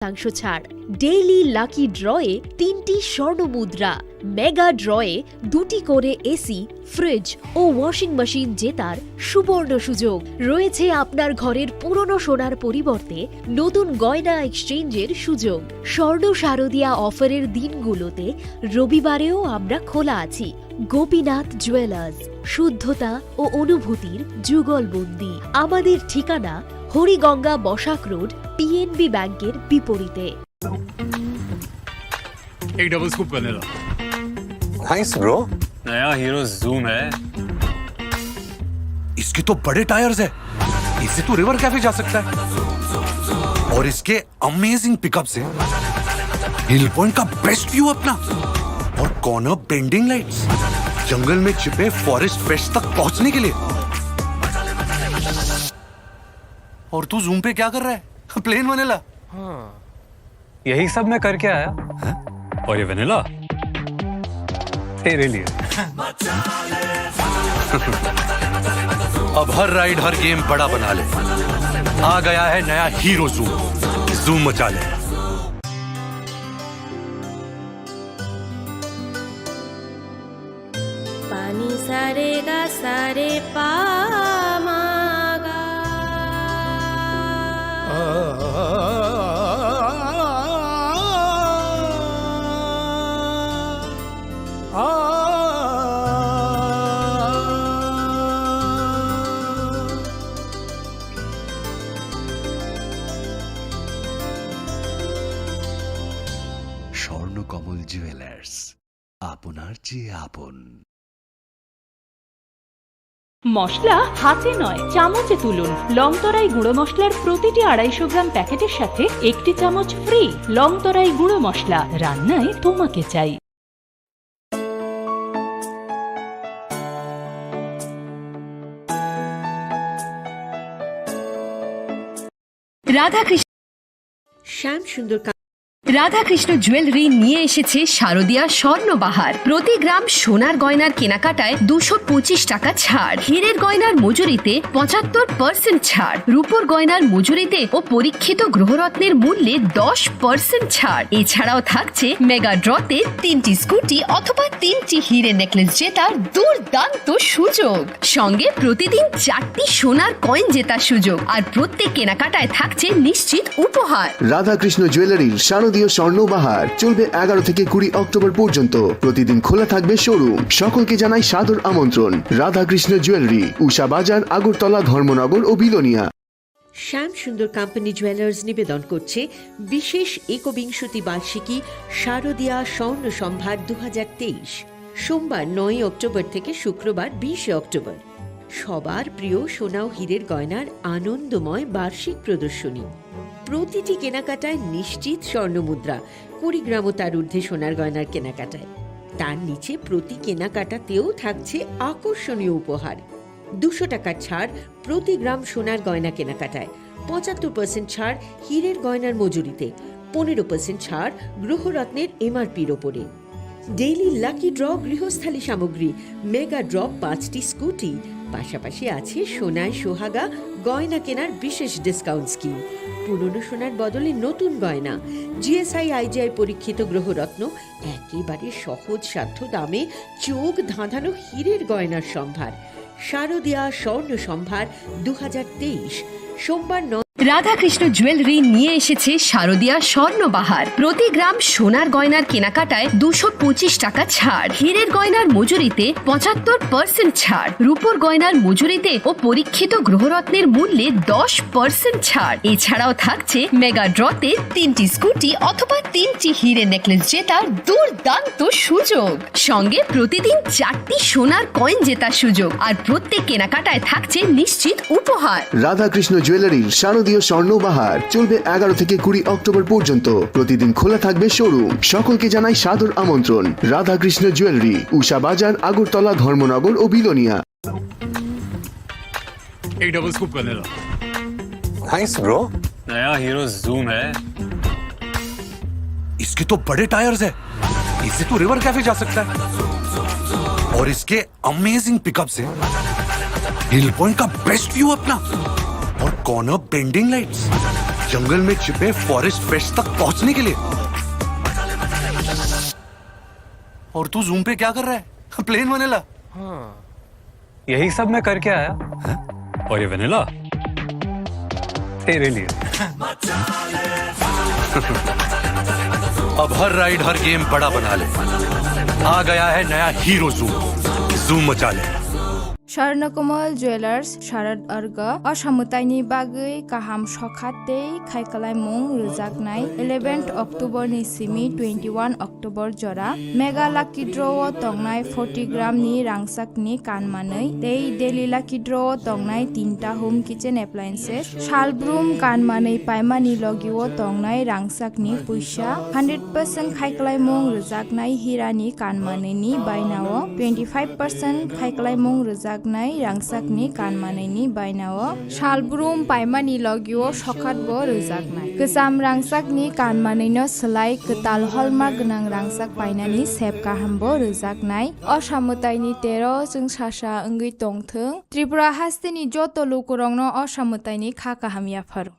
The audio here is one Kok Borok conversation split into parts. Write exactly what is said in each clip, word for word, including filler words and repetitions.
শতাংশ ছাড়। Daily lucky ড্রয়ে তিনটি স্বর্ণ মুদ্রা, মেগা ড্রয়ে দুটি করে এসি, ফ্রিজ ও ওয়াশিং মেশিন জেতার সুবর্ণ সুযোগ। রয়েছে আপনার ঘরের পুরনো সোনার পরিবর্তে নতুন গয়না এক্সচেঞ্জের সুযোগ। স্বর্ণ শারদিয়া অফারের দিনগুলোতে রবিবারেও আমরা খোলা আছি। গোপীনাথ জুয়েলার্স, শুদ্ধতা ও অনুভূতির যুগলবন্দি। আমাদের ঠিকানা হরিগঙ্গা বসাক রোড, পিএনবি ব্যাংকের বিপরীতে। एक double scoop vanilla. Nice bro. नया हीरो जूम है। इसके तो बड़े टायर्स है, इससे तो रिवर कैफे जा सकता है। और इसके अमेजिंग पिकअप्स है, हिल पॉइंट का बेस्ट व्यू अपना, और कॉर्नर बेंडिंग लाइट्स, जंगल में छिपे फॉरेस्ट फ्रेश तक पहुंचने के लिए। और तू जूम पे क्या कर रहा है? Plane vanilla. हाँ। यही सब मैं करके आया। हैं? और ये वनीला तेरे लिए। अब हर राइड, हर गेम बड़ा बना ले। आ गया है नया हीरो जूम। जूम मचा ले। Pani sare ga sare pa ma ga. Swarnakamal jewellers, আপনার চেয়ে আপন। মশলা হাতে নয়, চামচে তুলুন। লংতরাই গুঁড়ো মশলার প্রতিটি আড়াইশো গ্রাম প্যাকেটের সাথে একটি চামচ ফ্রি। লংতরাই গুঁড়ো মশলা, রান্নায় তোমাকে চাই। রাধাকৃষ্ণ। শ্যাম সুন্দর কা- রাধাকৃষ্ণ জুয়েলারি নিয়ে এসেছে শারদিয়া স্বর্ণবাহার। প্রতি গ্রাম সোনার গয়নার কেনাকাটায় দুশো পঁচিশ টাকা ছাড়, হীরের গয়নার মজুরিতে পঁচাত্তর পার্সেন্ট ছাড়, রূপোর গয়নার মজুরিতে ও পরীক্ষিত গ্রহরত্নের মূল্যে দশ পার্সেন্ট ছাড়। এছাড়াও থাকছে মেগা ড্রতে তিনটি স্কুটি অথবা তিনটি হীরে নেকলেস জেতার দুর্দান্ত সুযোগ। সঙ্গে প্রতিদিন চারটি সোনার কয়েন জেতার সুযোগ, আর প্রত্যেক কেনাকাটায় থাকছে নিশ্চিত উপহার। রাধাকৃষ্ণ জুয়েলারির শারদীয় স্বর্ণ বাহার চলবে এগারো থেকে কুড়ি অক্টোবর পর্যন্ত। প্রতিদিন খোলা থাকবে শোরুম। সকলকে জানাই সাদর আমন্ত্রণ। রাধাকৃষ্ণ জুয়েলারি, উষা বাজার, আগরতলা, ধর্মনগর ও বিলোনিয়া। শ্যাম সুন্দর কোম্পানি জুয়েলার্স নিবেদন করছে বিশেষ একবিংশতি বার্ষিকী শারদীয়া স্বর্ণ সম্ভার দু হাজার তেইশ। সোমবার নয়ই অক্টোবর থেকে শুক্রবার বিশে অক্টোবর। সবার প্রিয় সোনা ও হীরের গয়নার আনন্দময় বার্ষিক প্রদর্শনী। প্রতিটি কেনাকাটায় নিশ্চিত স্বর্ণমুদ্রা, কুড়ি গ্রাম ও তার ঊর্ধ্বে সোনার গয়নার কেনাকাটায়। তার নিচে প্রতি কেনাকাটাতেও থাকছে আকর্ষণীয় উপহার। দুশো টাকার ছাড় প্রতি গ্রাম সোনার গয়না কেনাকাটায়, পঁচাত্তর পার্সেন্ট ছাড় হীরের গয়নার মজুরিতে, পনেরো পার্সেন্ট ছাড় গ্রহরত্নের এমআরপির ওপরে। ডেইলি লাকি ড্র গৃহস্থালী সামগ্রী, মেগা ড্র পাঁচটি স্কুটি, পাশাপাশি আছে সোনায় সোহাগা গয়না কেনার বিশেষ ডিসকাউন্ট স্কিম। পুরনো সোনার বদলে নতুন গয়না, জিএসআই আইজিআই পরীক্ষিত গ্রহরত্ন, একেবারে সহজসাধ্য দামে চোখ ধাঁধানো হীরের গয়নার সম্ভার। শারদীয়া স্বর্ণ সম্ভার দু হাজার তেইশ, সোমবার ন- রাধাকৃষ্ণ জুয়েলারি নিয়ে এসেছে শারদীয়া স্বর্ণ বাহার। প্রতি গ্রাম সোনার গয়নার কেনাকাটায় দুশো পঁচিশ টাকা ছাড়, হীরের গয়নার মজুরিতে পঁচাত্তর পার্সেন্ট ছাড়, রূপোর গয়নার মজুরিতে ও পরীক্ষিত গ্রহরত্নের মূল্যে দশ পার্সেন্ট ছাড়। এছাড়াও থাকছে মেগা ড্রতে তিনটি স্কুটি অথবা তিনটি হীরে নেকলেস জেতার দুর্দান্ত সুযোগ। সঙ্গে প্রতিদিন চারটি সোনার কয়েন জেতার সুযোগ, আর প্রত্যেক কেনাকাটায় থাকছে নিশ্চিত উপহার। রাধাকৃষ্ণ জুয়েলারির শারদীয় স্বর্ণ বাহার চলবে এগারো থেকে কুড়ি অক্টোবর পর্যন্ত। প্রতিদিন খোলা থাকবে শোরুম। সকলকে জানাই সাদর আমন্ত্রণ। রাধাকৃষ্ণ জুয়েলারি, উষা বাজার, আগরতলা, ধর্মনগর ও বিলোনিয়া। एक double scoop vanilla. Nice bro. नया हीरो जूम है। इसके तो बड़े टायर्स है, इससे तो रिवर कैफे जा सकता है। और इसके अमेजिंग पिकअप्स है, हिल पॉइंट का बेस्ट व्यू अपना, और कॉर्नर बेंडिंग लाइट्स। जंगल में छिपे फॉरेस्ट पेट्स तक पहुंचने के लिए। और तू जूम पे क्या कर रहा है? प्लेन वनेला। हाँ। यही सब मैं करके आया। हैं? और ये वनीला? तेरे लिए। अब हर राइड, हर गेम बड़ा बना ले। आ गया है नया हीरो जूम। जूम मचा ले। Swarnakomal Jewelers, Sharad Arga, o samwtaini bagwi kaham sokha tei khaikwlaimung rwjaknai eleventh October ni simi twenty-one October jora Mega Lucky Draw o tongnai forty gram ni rangchak ni kan manwi tei Daily Lucky Draw o tongnai tinta home kitchen appliances, salbrum kan manwi paimani logi o tongnai rangchak ni puisa, hundred percent khaikwlaimung rwjaknai hira ni kan manwi ni baina o, twenty five percent khaikwlaimung rwjaknai rangchak ni kan manwi ni baina o, salbrum paimani logi o sokhat bo rwjaknai. Kwcham rangchak ni kan manwi no swlai kwtal holma gwnang rangchak painani sep kaham bo rwjaknai. O samwtai ni tero chwng sasa wngwi tongthwng. Tripura haste ni joto lukurok no o samwtai ni kha kaham yapharo.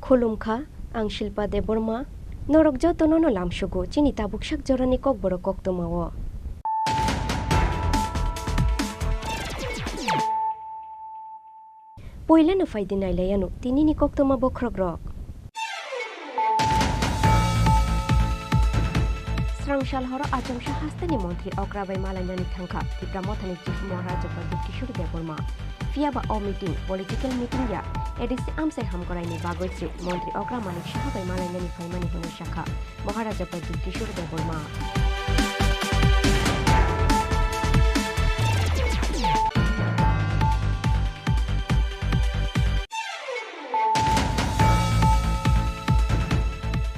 Khulumkha, ang Shilpa Debbarma. Norok jotono no lamsugo chini tabuk sak jorani kokborok koktwmao. Poilano phaidi nailaiano tinini koktwma bokhorokrok. Srangsalhoro achomsa hasteni montri okra bai malainani thangkha Tipra Mothani Chief Maharaja Pradyut Kishore Debbarma. Phiyaba o meeting political meeting ya, A D C amchai hamkoraini bagwi se montri okra Manik Saha bai malainani phaimani hwnwi sakha Maharaja Pradyut Kishore Debbarma.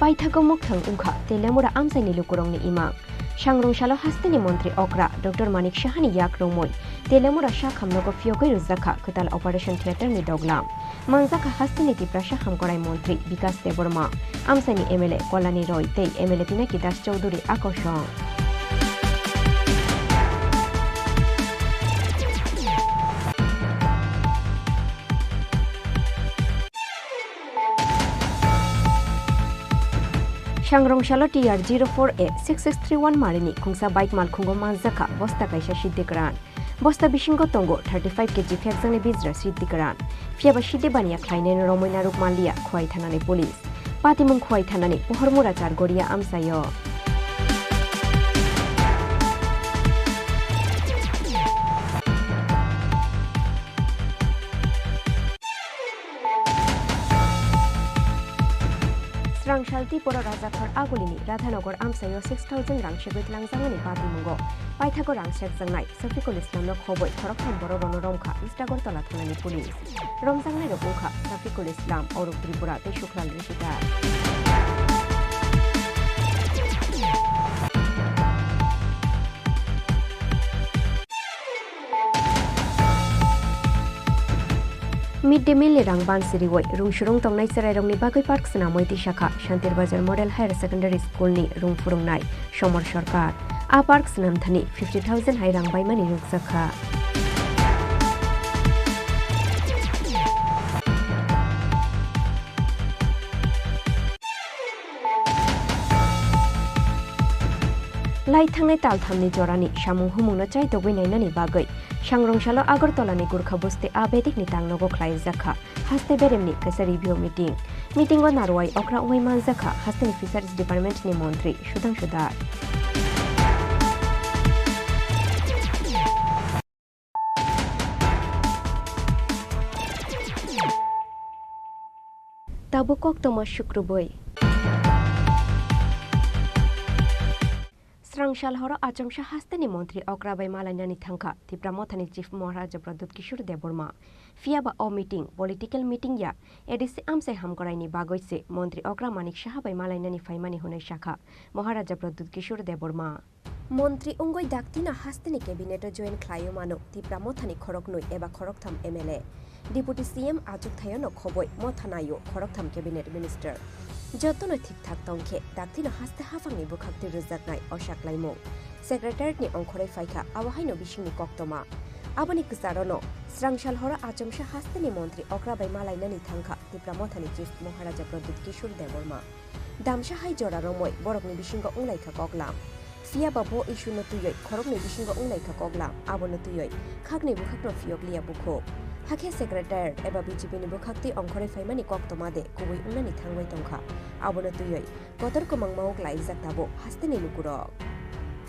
Paithago mokthang wngkha Teliamura amchaini lukurokni imang. Sangrungsalo hasteni montri okra Doctor Manik Sahani yak romwi Teliamura sakhamnogo phiyogwi rwjakha kwtal operation theater ni doglam. Manjakha hasteni Tiprasa hamkorai montri Bikas Debbarma, amchaini M L A Kolani Roy tei M L A Pinaki Das Chowdhury akosong. Sangrungsalo T R zero four A six six three one marini khungsa bike malkhungo manjakha bosta kaisa siddi kwran. Bosta bisingo tongo thirty five K G phekjaknai bijra siddi kwran. Phiyaba siddi baniya khlainaino romwi narwk manliya Khowai thanani police. Patimung Khowai thanani Pohormura Chargoria amchaio. Srangsal Tiporo Rajakhor Agulini Radhanagar amchaio six thousand rang segwi tlangjaknani patimungo paithago rang sekjaknai Safikul Islamno khobwi khoroktham borok rono romkha East Agartala thanani police. Romjaknairok wngkha Safikul Islam, Oruk Tripura tei Sukhlal Rishidar. Mid day meal ni rang ban siriwi rung surung tongnai chwrairokni bagwi park swnamwi tisakha Shantir Bazar Model Higher Secondary School ni rung phwrwngnai Somor Sarkar. A park swnamthani fifty thousand hai rang baimani nukjakha. Lai thangnai talthamni jorani samung humungno chaitogwi nainani bagwi Sangrungsalo Agartalani Gurkha Bosti A Bedikni tangnogo khlaijakha haste beremni kaisa review meeting. Meetingo narwai okra wngwi manjakha hasteni Fisheries Departmentni montri Sudhangshu Das. Tabuk koktwma sukrubwi. Srang sal horo achomsa hasteni montri okra bai malainani thangkha Tipra Mothani Chief Maharaja Pradyut Kishore Debbarma. Phiyaba o meeting political meeting ya, A D C amchai hamkoraini bagwi se montri okra Manik Saha bai malainani phaimani hwnwi sakha Maharaja Pradyut Kishore Debbarma. Montri wngwi daktino hasteni cabinet-o join khlaiwi mano Tipra Mothani khoroknwi eba khoroktham M L A. Deputy C M achukthai-o no khobwi motha naio khoroktham cabinet minister. Jotono thik thak tongkhe daktino haste haphangni bwkhaktwi rwjaknai o saklaimung Secretariat-ni ongkhorwi phaikha, abo haino bisingni koktwma. Aboni kwcharono srang sal horo achomsa hasteni montri okra bai malainani thangkha Tipra Mothani Chief Maharaja Pradyut Kishore Debbarma. Damsa hai jora romwi borokni bisingo wnglaikha koklam. Phiyaba bo issue no twiwi khoroknwi bisingo wnglaikha koklam, abono twiwi khakni bwkhakno phiyokliya bukhuk. Hakhe Secretariat eba B J P ni bwkhaktwi ongkhorwi phaimani koktwma de kubui wngnani thangwi tongkha, abono twiwi kotor kwmangma o klaijak tabuk hasteni lukurok.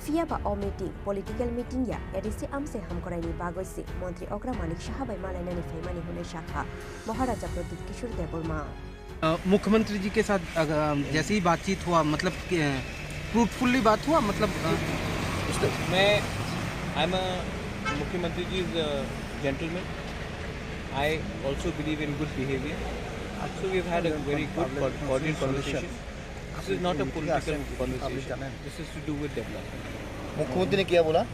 Phiyaba o meeting political meeting ya, A D C amchai hamkoraini bagwi se montri okra Manik Saha bai malainani phaimani hwnwi sakha Maharaja Pradyut Kishore Debbarma. अ, मुख्यमंत्री जी के साथ अगर, अ, जैसे ही बातचीत हुआ, मतलब कि, अ, फ्रूटफुली बात हुआ, मतलब, अ, मैं, आई एम अ, मुख्यमंत्री ji is a gentleman. I also believe in good behavior. So we have had a very good, cordial conversation. This is not a political conversation. This is to do with development. मुख्यमंत्री ने क्या बोला?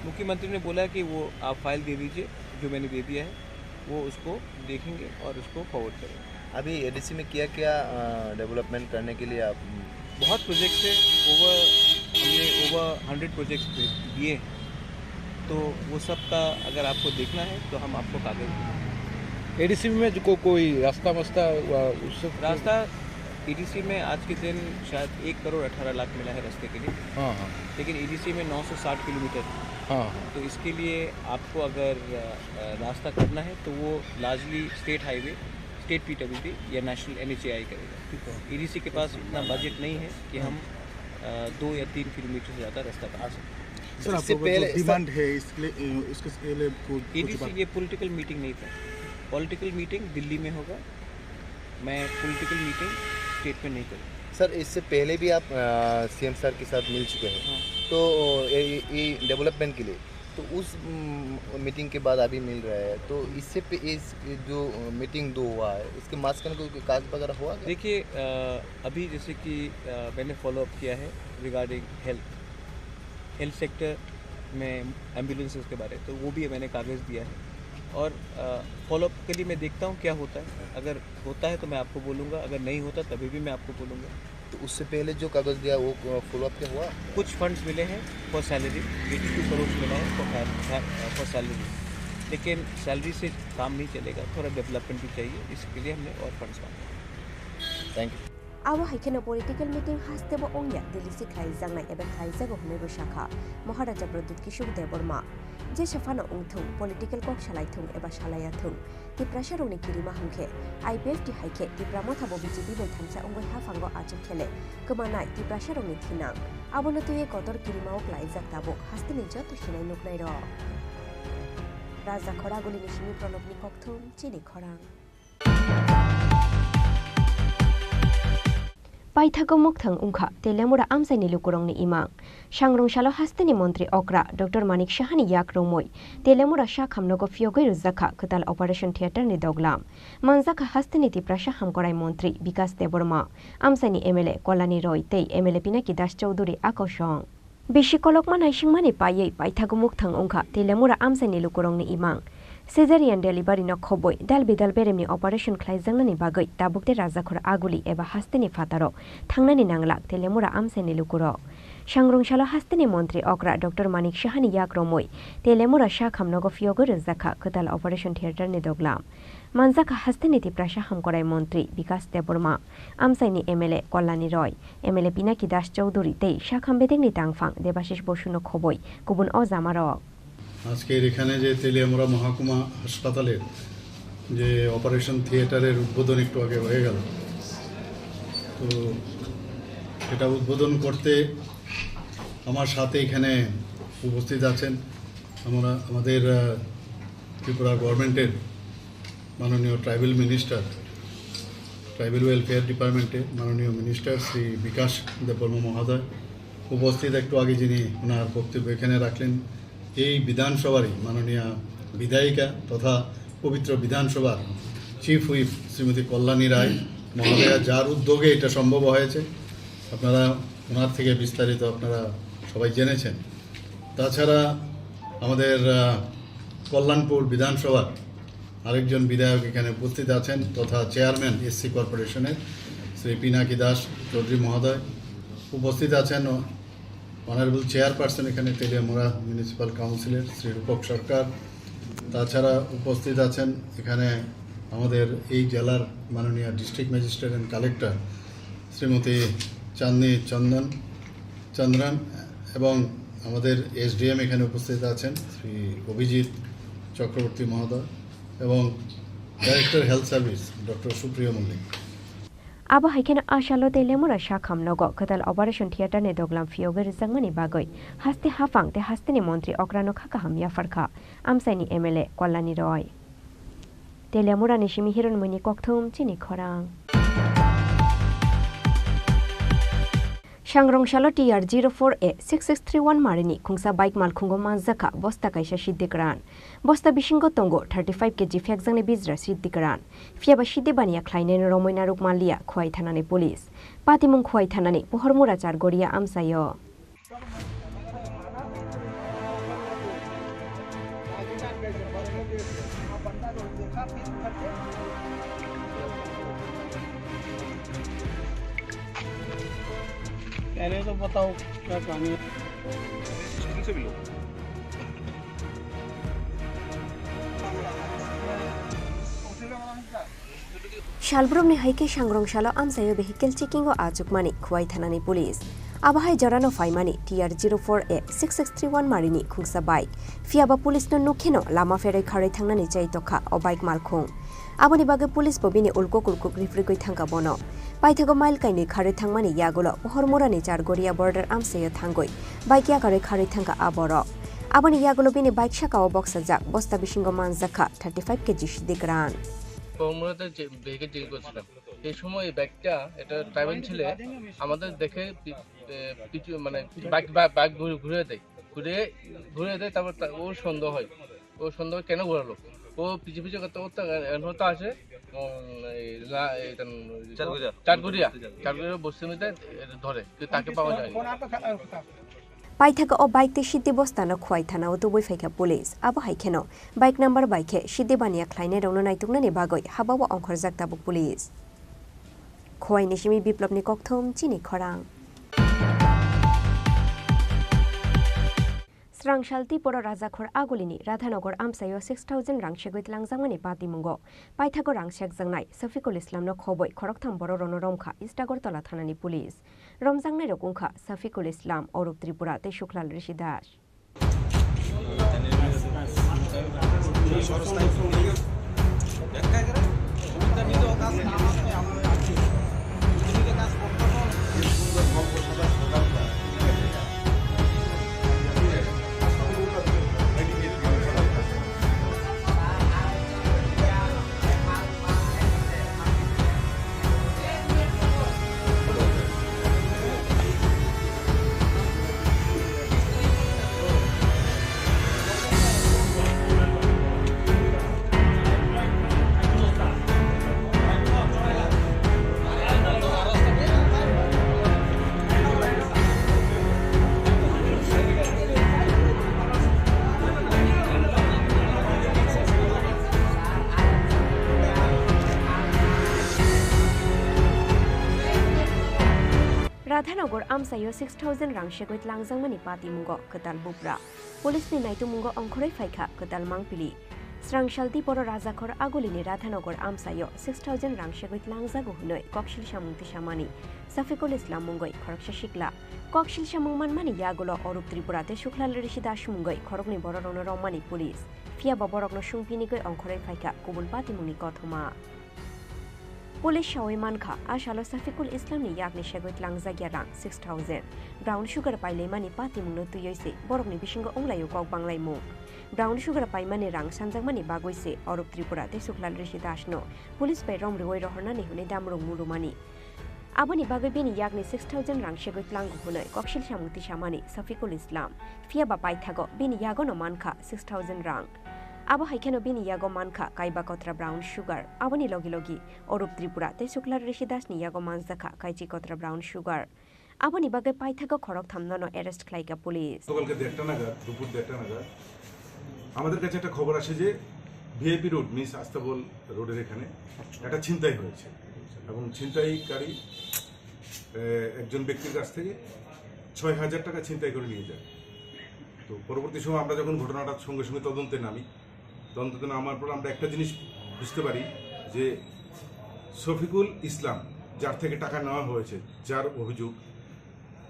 मुख्यमंत्री ने बोला कि वो आप फाइल दे दीजिए, जो मैंने दे दिया है। वो उसको देखेंगे और उसको फॉरवर्ड करेंगे। अभी एडीसी में क्या-क्या, अ, डेवलपमेंट करने के लिए आप, उम, बहुत प्रोजेक्ट्स है, ओवर, हमने ओवर हंड्रेड प्रोजेक्ट्स दे-, दिए हैं, तो वो सब का अगर आपको देखना है, तो हम आपको कागज़ देंगे। एडीसी में जो को-, कोई रास्ता वास्ता, अ, उससे रास्ता ईडीसी में आज के दिन शायद एक करोड़ अठारह लाख मिला है रास्ते के लिए। हाँ, हाँ। लेकिन ईडीसी में नौ सौ साठ किलोमीटर। हाँ, हाँ। तो इसके लिए आपको अगर, अ, अ, रास्ता करना है तो वो largely state highway, state PWD या नेशनल एनएचएआई करेगा। ठीक है। ईडीसी के पास इतना बजट नहीं है कि हम, अ, दो या तीन किलोमीटर से ज़्यादा रास्ता बना सकें। सर, इससे आपको जो पहले, सर, डिमांड है, इसके लिए, इसके लिए कुछ, कुछ ईडीसी बात ये पॉलिटिकल मीटिंग नहीं था। पॉलिटिकल मीटिंग दिल्ली में होगा। मैं पॉलिटिकल मीटिंग स्टेट में नहीं करूँ। सर, इससे पहले भी आप, अ, सीएम सर के साथ मिल चुके हैं। हाँ। तो ये, ये, ये डेवलपमेंट के लिए, तो उस, उम, मीटिंग के बाद अभी मिल रहा है, तो इससे पे-, इस जो मीटिंग दो हुआ है, इसके मास का कोई कागज वगैरह हुआ क्या? देखिए, अ, अभी जैसे कि, अ, मैंने फॉलो अप किया है रिगार्डिंग हेल्थ, हेल्थ सेक्टर में एम्बुलेंसेस के बारे, तो वो भी मैंने कागज़ दिया है। और, अ, फॉलो अप के लिए मैं देखता हूँ क्या होता है। अगर होता है तो मैं आपको बोलूँगा, अगर नहीं होता तभी भी मैं आपको बोलूँगा। तो उससे पहले जो कागज़ दिया वो, अ, फॉलो अप क्या हुआ? कुछ फंड्स मिले हैं for salary, eighty two crore मिला है फॉर फै-, फै-, फॉर सैलरी, लेकिन सैलरी से काम नहीं चलेगा, थोड़ा डेवलपमेंट भी चाहिए, इसके लिए हमने और फंड्स मांगे। Thank you. Abo hai kheno political meeting hastebo wngya, Delhi se khlaijaknai eba khlaijago hwnwibo sakha Maharaja Pradyut Kishore Debbarma. Jesa phano wngthung, political kok salai thung eba salaiya thung, Tiprasarokni kirima hwnkhe I P F T hai khe Tipra Motha bo B J P bai thansa wngwi haphango achuk khele kwmanai Tiprasarokni thinang. Abono twiwi kotor kirima o klaijak tabuk hasteni joto sinai nuknairok. Raja Khoragulini simi Pranobni kokthum, chini khorang. Paithago mukthang wngkha Telemura amchaini lukurokni imang. Sangrung salo hasteni montri okra Doctor Manik Sahani yak romwi Telemura sakham nogo phiyogwi rwjakha kwtal operation theater ni doglam. Manjakha hasteni Tiprasa hamkorai montri Bikas Debbarma, amchaini M L A Kolani Roy tei M L A Pinaki Das Chowdhury a kosong. Bisi kolokma naisingmani paiwi paithago mukthang wngkha Telemura amchaini lukurokni imang. Caesarean delivery no khobwi dal bidal beremni operation khlaijaknani bagwi tabuk tei Rajakhor Aguli eba hasteni phataro thangnani nanglak Telemura amchaini lukurok. Sangrung salo hasteni montri okra Doctor Manik Sahani yak romwi Telemura sakham nogo phiyogwi rwjakha kwtal operation theater ni doglam. Manjakha hasteni Tiprasa hamkorai montri Bikas Debbarma, amchaini M L A Kolani Roy, M L A Pinaki Das Chowdhury tei sakham bedekni tangphang Debashish Bosuno khobwi kubun o jamarok. আজকের এখানে যে তেলিয়ামুড়া মহকুমা হাসপাতালের যে অপারেশন থিয়েটারের উদ্বোধন একটু আগে হয়ে গেল, তো এটা উদ্বোধন করতে আমার সাথে এখানে উপস্থিত আছেন আমরা, আমাদের, আহ, ত্রিপুরা গভর্নমেন্টের মাননীয় ট্রাইবাল মিনিস্টার ট্রাইবাল ওয়েলফেয়ার ডিপার্টমেন্টে মাননীয় মিনিস্টার শ্রী বিকাশ দেববর্মা মহোদয় উপস্থিত, একটু আগে যিনি ওনার বক্তব্য এখানে রাখলেন, এই বিধানসভারই মাননীয় বিধায়িকা তথা পবিত্র বিধানসভার চিফ হুইপ শ্রীমতী কল্যাণী রায় মহোদয়া, যার উদ্যোগে এটা সম্ভব হয়েছে। আপনারা ওনার থেকে বিস্তারিত আপনারা সবাই জেনেছেন। তাছাড়া আমাদের, আহ, কল্যাণপুর বিধানসভার আরেকজন বিধায়ক এখানে উপস্থিত আছেন তথা চেয়ারম্যান এসসি কর্পোরেশনের শ্রী পিনাকি দাস চৌধুরী মহোদয়, উপস্থিত আছেন অনারেবল চেয়ারপারসন এখানে তেলিয়ামুড়া মিউনিসিপ্যাল কাউন্সিলের শ্রী রূপক সরকার। তাছাড়া উপস্থিত আছেন এখানে আমাদের এই জেলার মাননীয় district magistrate and collector Shrimati Chandni Chandan Chandran এবং আমাদের এসডিএম এখানে উপস্থিত আছেন শ্রী অভিজিৎ চক্রবর্তী মহোদয় এবং ডাইরেক্টর হেলথ সার্ভিস ডক্টর সুপ্রিয় Mallick. Abo hai kheno a salo Teliamura sakham nogo kwtal operation theater ni doglam phiyogwi rwjakmani bagwi haste haphang tei hasteni montri okrano kha kaham yapharkha amchaini M L A Kolani Roy. Teliamurani simi Hironmoni kokthum chini khorang. Sangrong salo T R zero four A six six three one marini khungsa bike malkhungo manjakha bosta kaisa siddi kwran. Bosta bisingo tongo thirty five K G phekjaknai bijra siddi kwran. Phiyaba siddi baniya khlainaino romwi narwk manliya Khowai thanani police. Patimung Khowai thanani Pohormura Chargoria amchaio. पहले तो बताओ क्या कहानी है? Salbrumni hai khe Sangrong salo amchaio vehicle checking o achukmani Khowai thanani police. Abo hai jorano phaimani T R zero four A six six three one marini khungsa bike. Phiyaba police no nukheno lama pherwi kharwi thangnani chai tokha o bike malkhung. Aboni bagwi police bo bini ulkuk ulkuk rifrigwi thangkha bono. Paithago mile kainwi kharwi thangmani yagulo Pohormurani Chargoria border amchaio thangwi bike yakarwi kharwi thangkha a borok. Aboni yagulo bini bike sakao boksajak bosta bisingo manjakha thirty five K G siddi kwran. কর্মরত যে ব্যাগে চেক করছিলাম, এই সময় এই ব্যাগটা, এটা ট্রাইবাল ছেলে আমাদের দেখে পি-, এ, পিছু, মানে, ব্যাগ, ব্যাগ, ব্যাগ ঘুরে, ঘুরে দেয়, ঘুরে, ঘুরে দেয়, তারপর তা-, ও সন্দেহ হয়, ও সন্দেহ কেন ঘোরালো, ও পিছু পিছু করতে করতে এখন তো আসে, উম, এই লা-, এই তান-, চারঘুরিয়া। চারঘুরিয়া, চারঘুরিয়া বস্তির মধ্যে এটা ধরে, কিন্তু তাকে পাওয়া যায়নি। Paithago o bike tei siddi bostano Khowai thanao tubui phaikha police. Abo hai kheno bike number bai khe siddi baniya khlainairokno naituknani bagwi habao ongkhorjak tabuk police. Khowai ni simi Biplobni kokthum chini khorang. Srangsalti poro Rajakhor Agulini Radhanagar amchaio six thousand rang segwi tlangjakmani patimungo paithago rang sekjaknai Safikul Islamno khoboi khoroktham bororokno romkha East Agartala thanani police. Romjaknairok wngkha Safikul Islam, Orup Tripura tei Sukhlal Rishi Das. Radhanagar amchaio six thousand rang segwi tlangjakmani patimungo kwtal bupra. Police ni naitumungo ongkhorwi phaikha kwtal mangpili. Srangsalti poro Rajakhor Agulini Radhanagar amchaio six thousand rang segwi tlangjago hwnwi koksil samung tisamani Safikul Islam mungwi khoroksa sikla. Koksil samung manmani yagulo Orup Tripura tei Sukhlal Rishi Das mungwi khoroknwi bororokno romani police. Phiyaba borokno sungphinigwi ongkhorwi phaikha kubun patimungni kothoma. Police sawi mankha, a salo Safikul Islamni yakni segwi tlangjakya rang six thousand, brown sugar pailaimani patimungno twiwi se borokni bisingo wnglaio kok banglaimung. Brown sugar paimani rang sanjakmani bagwi se Orup Tripura tei Suklal Rishi Dasno police bai rom rwui rohornani hwnwi damrung mulumani. Aboni bagwi bini yakni six thousand rang segwi tlango hwnwi koksil samung tisamani Safikul Islam. Phiya ba paithago bini yagono mankha six thousand rang. Abo hai kheno bini yago mankha kaiba kotra brown sugar. Aboni logi logi Orup Tripura tei Suklal Rishi Dasni yago manjakha kaichi kotra brown sugar. Aboni bagwi paithago khoroktham nono arrest khlaikha police. গতকালকে দেড়টা নাগাদ, দুপুর দেড়টা নাগাদ আমাদের কাছে একটা খবর আসে যে ভিআইপি রোড, মিস আস্তাবল রোডের এখানে একটা ছিনতাই হয়েছে এবং ছিনতাইকারী, আহ, একজন ব্যক্তির কাছ থেকে ছয় হাজার টাকা ছিনতাই করে নিয়ে যায়। তো পরবর্তী সময় আমরা যখন ঘটনাটার সঙ্গে সঙ্গে তদন্তে নামি, তদন্তে নামার পর আমরা একটা জিনিস বুঝতে পারি যে শফিকুল ইসলাম, যার থেকে টাকা নেওয়া হয়েছে, যার অভিযোগ,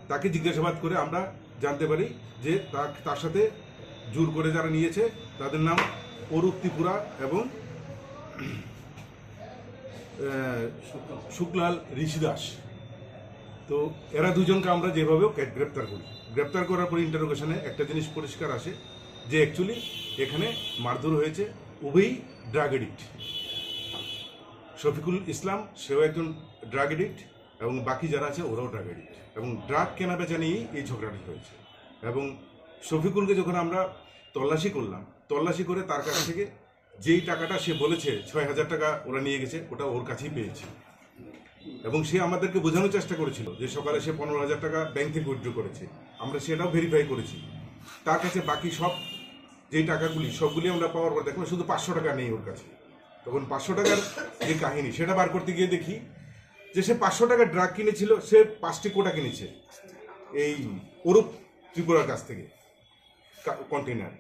তাকে জিজ্ঞাসাবাদ করে আমরা জানতে পারি যে তার, তার সাথে জোর করে যারা নিয়েছে, তাদের নাম অরূপ ত্রিপুরা এবং, আহ, শুক্লাল ঋষিদাস। তো এরা দুজনকে আমরা যেভাবে হোক গ্রেপ্তার করি। গ্রেপ্তার করার পর ইন্টারোগেশনে একটা জিনিস পরিষ্কার আসে যে অ্যাকচুয়ালি এখানে মারধর হয়েছে উভয়ই ড্রাগ এডিক্ট। শফিকুল ইসলাম, সেও একজন ড্রাগ এডিক্ট, এবং বাকি যারা আছে ওরাও ড্রাগ এডিক্ট, এবং ড্রাগ কেনা বেচা নিয়েই এই ঝগড়াটি হয়েছে। এবং শফিকুলকে যখন আমরা তল্লাশি করলাম, তল্লাশি করে তার কাছ থেকে যেই টাকাটা সে বলেছে ছয় হাজার টাকা ওরা নিয়ে গেছে, ওটা ওর কাছেই পেয়েছি। এবং সে আমাদেরকে বোঝানোর চেষ্টা করেছিল যে সকালে সে পনেরো হাজার টাকা ব্যাংক থেকে উইথড্র করেছে, আমরা সেটাও ভেরিফাই করেছি। তার কাছে বাকি সব যেই টাকাগুলি, সবগুলি আমরা পাওয়ার পর দেখলাম শুধু পাঁচশো টাকা নেই ওর কাছে। তখন পাঁচশো টাকার যে কাহিনী, সেটা বার করতে গিয়ে দেখি যে সে পাঁচশো টাকার ড্রাগ কিনেছিল, সে পাঁচটি কোটা কিনেছে এই অরূপ ত্রিপুরার কাছ থেকে, কা-, কন্টেইনার।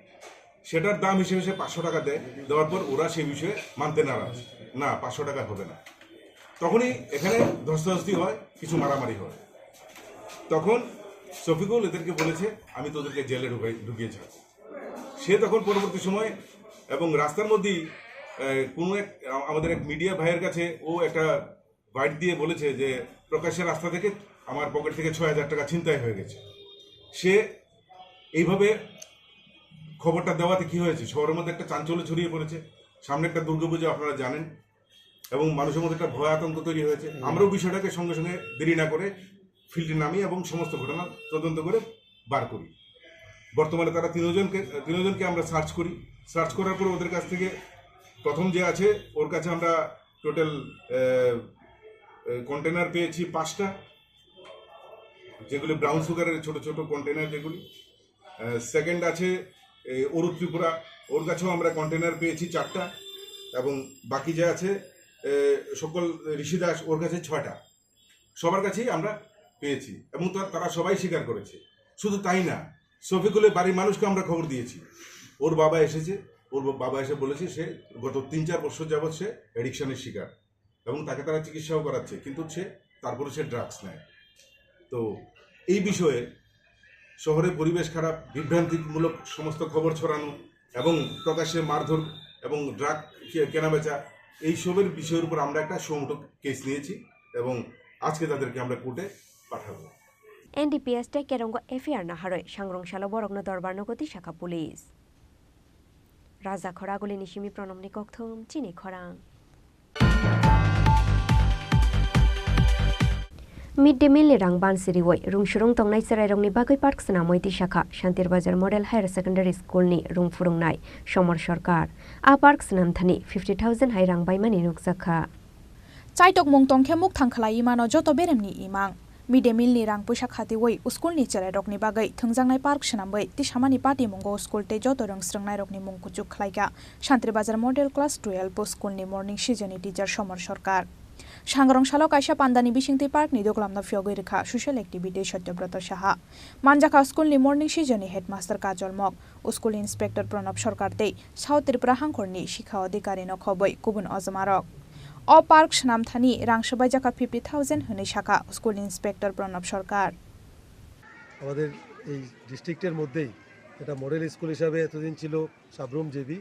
সেটার দাম হিসেবে সে পাঁচশো টাকা দেয়, দেওয়ার পর ওরা সেই বিষয়ে মানতে নারাজ, না, পাঁচশো টাকা হবে না। তখনই এখানে ধস্তাধস্তি হয়, কিছু মারামারি হয়। তখন শফিকুল এদেরকে বলেছে, "আমি তোদেরকে জেলে ঢুকাই, ঢুকিয়ে ছাড়বো।" সে তখন পরবর্তী সময় এবং রাস্তার মধ্যেই, আহ, কোনো এক, আ-, আমাদের এক মিডিয়া ভাইয়ের কাছে ও একটা বাইট দিয়ে বলেছে যে প্রকাশ্যে রাস্তা থেকে আমার পকেট থেকে ছয় হাজার টাকা ছিনতাই হয়ে গেছে। সে এইভাবে খবরটা দেওয়াতে কি হয়েছে, শহরের মধ্যে একটা চাঞ্চল্য ছড়িয়ে পড়েছে। সামনে একটা দুর্গাপূজা, আপনারা জানেন, এবং মানুষের মধ্যে একটা ভয় আতঙ্ক তৈরি হয়েছে। আমরাও বিষয়টাকে সঙ্গে সঙ্গে দেরি না করে ফিল্ডে নামি এবং সমস্ত ঘটনা তদন্ত করে বার করি। বর্তমানে তারা তিনজনকে, তিনজনকে আমরা সার্চ করি। সার্চ করার পরে ওদের কাছ থেকে প্রথম যে আছে, ওর কাছে আমরা টোটাল, আহ, আহ, কন্টেনার পেয়েছি পাঁচটা, যেগুলি ব্রাউন সুগারের ছোট ছোট কন্টেনার যেগুলি। আহ, সেকেন্ড আছে এই অরূপ ত্রিপুরা, ওর কাছেও আমরা কন্টেনার পেয়েছি চারটা, এবং বাকি যে আছে, আহ, সকল ঋষি দাস, ওর কাছে ছয়টা। সবার কাছেই আমরা পেয়েছি এবং তার, তারা সবাই স্বীকার করেছে। শুধু তাই না, শফিকুলের বাড়ির মানুষকে আমরা খবর দিয়েছি, ওর বাবা এসেছে, ওর বাবা এসে বলেছে সে গত তিন চার বছর যাবৎ সে অ্যাডিকশনের শিকার এবং তাকে তারা চিকিৎসাও করাচ্ছে, কিন্তু সে, তারপরে সে ড্রাগস নেয়। তো এই বিষয়ে শহরে পরিবেশ খারাপ, বিভ্রান্তিমূলক সমস্ত খবর ছড়ানো এবং প্রকাশ্যে মারধর এবং ড্রাগ কে-, কেনাবেচা, এইসবের বিষয়ের উপর আমরা একটা সুমোটো কেস নিয়েছি এবং আজকে তাদেরকে আমরা কোর্টে পাঠাবো। N D P S tei Kerongo F I R naharwi sangrong salo borokno dorbar nogo twi sakha police. Raja Khoragulini simi Pranamni kokthum chini khorang. Mid day meal ni rang bansi riwi rungsurung tongnai chwrairokni bagwi park swnamwi tisakha Shantir Bazar Model Higher Secondary School ni rung phwrwngnai Somor Sarkar. A park swnamthani fifty thousand hai rang baimani nukjakha. Chaitokmung tongkhe mukthang khlai imano joto beremni imang. Mid day meal ni rang puisa khatiwi school ni chwrairokni bagwi thwngjaknai park swnamwi tisamani patimungo school tei joto rwngsrwngnairokni mung kuchuk khlaikha Shantir Bazar Model Class twelve school ni morning season ni teacher Somor Sarkar. Sangrong salo kaisa pandani bisingtwi park ni duglamno phiyogwi rwkha social activity Satyabroto Saha. Manjakha school ni morning season ni headmaster Kajol Mok, school inspector Pranab Sarkar tei South Tripura hangkhorni sikha adhikari no khobwi kubun ojomarok. O park swnamthani rang swbaijakha fifty thousand hwnwi sakha school inspector Pranab Sarkar. আমাদের এই ডিস্ট্রিক্টের মধ্যেই একটা model school হিসাবে এতদিন ছিল সাব্রুম জেবি,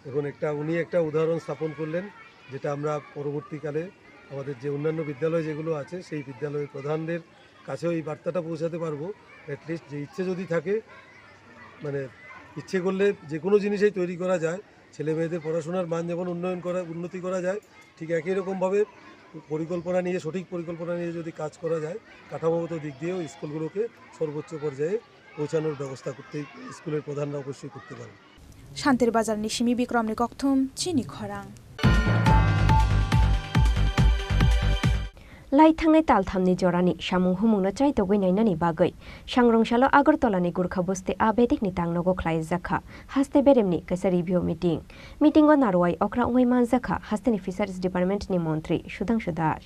এখন একটা, উনি একটা উদাহরণ স্থাপন করলেন, যেটা আমরা পরবর্তীকালে আমাদের যে অন্যান্য বিদ্যালয় যেগুলো আছে সেই বিদ্যালয়ের প্রধানদের কাছেও এই বার্তাটা পৌঁছাতে পারবো। অ্যাটলিস্ট যে ইচ্ছে যদি থাকে, মানে, ইচ্ছে করলে যে কোনো জিনিসই তৈরি করা যায়। ছেলে মেয়েদের পড়াশোনার মান যেমন উন্নয়ন করা, উন্নতি করা যায়, ঠিক একই রকমভাবে পরিকল্পনা নিয়ে, সঠিক পরিকল্পনা নিয়ে যদি কাজ করা যায়, কাঠামোগত দিক দিয়েও স্কুলগুলোকে সর্বোচ্চ পর্যায়ে পৌঁছানোর ব্যবস্থা করতে স্কুলের প্রধানরা অবশ্যই করতে পারেন। Shantir Bazar ni simi Bikrom ni kokthum chini khorang. Lai thangnai tal thamni jorani samung humungno chaitogwi nainani bagwi sangrong salo Agartala ni Gurkha Bosti a bedekni tangnogo khlaijak kha haste beremni kaisa review meeting. Meeting o narwai okra wngwi manjak kha hasteni Fisheries Department ni montri Sudhangshu Das.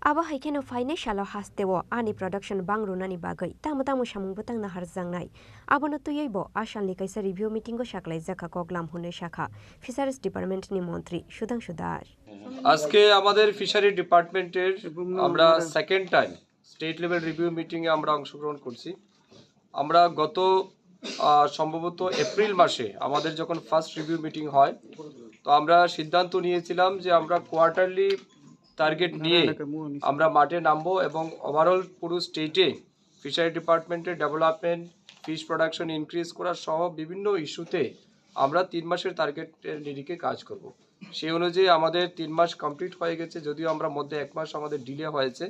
Abo hai kheno phainai salo hasteo ani production bang rwnani bagwi tamo tamo samung bwtang naharjaknai. Abono twiwi bo a salni kaisa review meeting o saklaijak kha koklam hwnwi sakha Fisheries Department ni montri Sudhangshu Das. আজকে আমাদের ফিশারি ডিপার্টমেন্টের আমরা second time state level review মিটিংয়ে আমরা অংশগ্রহণ করছি। আমরা গত, আহ, সম্ভবত এপ্রিল মাসে আমাদের যখন ফার্স্ট রিভিউ মিটিং হয়, তো আমরা সিদ্ধান্ত নিয়েছিলাম যে আমরা কোয়ার্টারলি টার্গেট নিয়ে আমরা মাঠে নামবো এবং ওভারঅল পুরো স্টেটে ফিশারি ডিপার্টমেন্টের ডেভেলপমেন্ট, ফিশ প্রোডাকশন ইনক্রিজ করা সহ বিভিন্ন ইস্যুতে আমরা তিন মাসের টার্গেটের নিরিখে কাজ করব। সেই অনুযায়ী আমাদের তিন মাস কমপ্লিট হয়ে গেছে, যদিও আমরা মধ্যে এক মাস আমাদের ডিলে হয়েছে।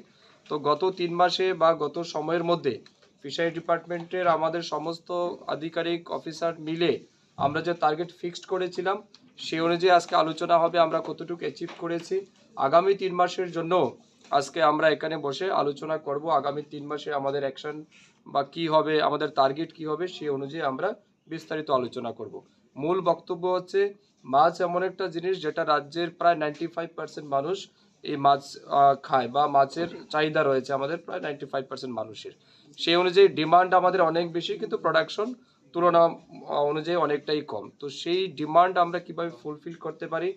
তো গত তিন মাসে বা গত সময়ের মধ্যে ফিশারি ডিপার্টমেন্টের আমাদের সমস্ত আধিকারিক অফিসার মিলে আমরা যে টার্গেট ফিক্সড করেছিলাম, সেই অনুযায়ী আজকে আলোচনা হবে আমরা কতটুকু অ্যাচিভ করেছি। আগামী তিন মাসের জন্য আজকে আমরা এখানে বসে আলোচনা করব, আগামী তিন মাসে আমাদের অ্যাকশন বা কি হবে, আমাদের টার্গেট কি হবে, সেই অনুযায়ী আমরা বিস্তারিত আলোচনা করব। মূল বক্তব্য হচ্ছে, মাছ এমন একটা জিনিস যেটা রাজ্যের প্রায় নাইনটি ফাইভ পার্সেন্ট মানুষ এই মাছ, আহ, খায় বা মাছের চাহিদা রয়েছে আমাদের প্রায় নাইনটি ফাইভ পার্সেন্ট মানুষের। সেই অনুযায়ী ডিমান্ড আমাদের অনেক বেশি, কিন্তু প্রোডাকশন তুলনা, আহ, অনুযায়ী অনেকটাই কম। তো সেই ডিমান্ড আমরা কিভাবে ফুলফিল করতে পারি,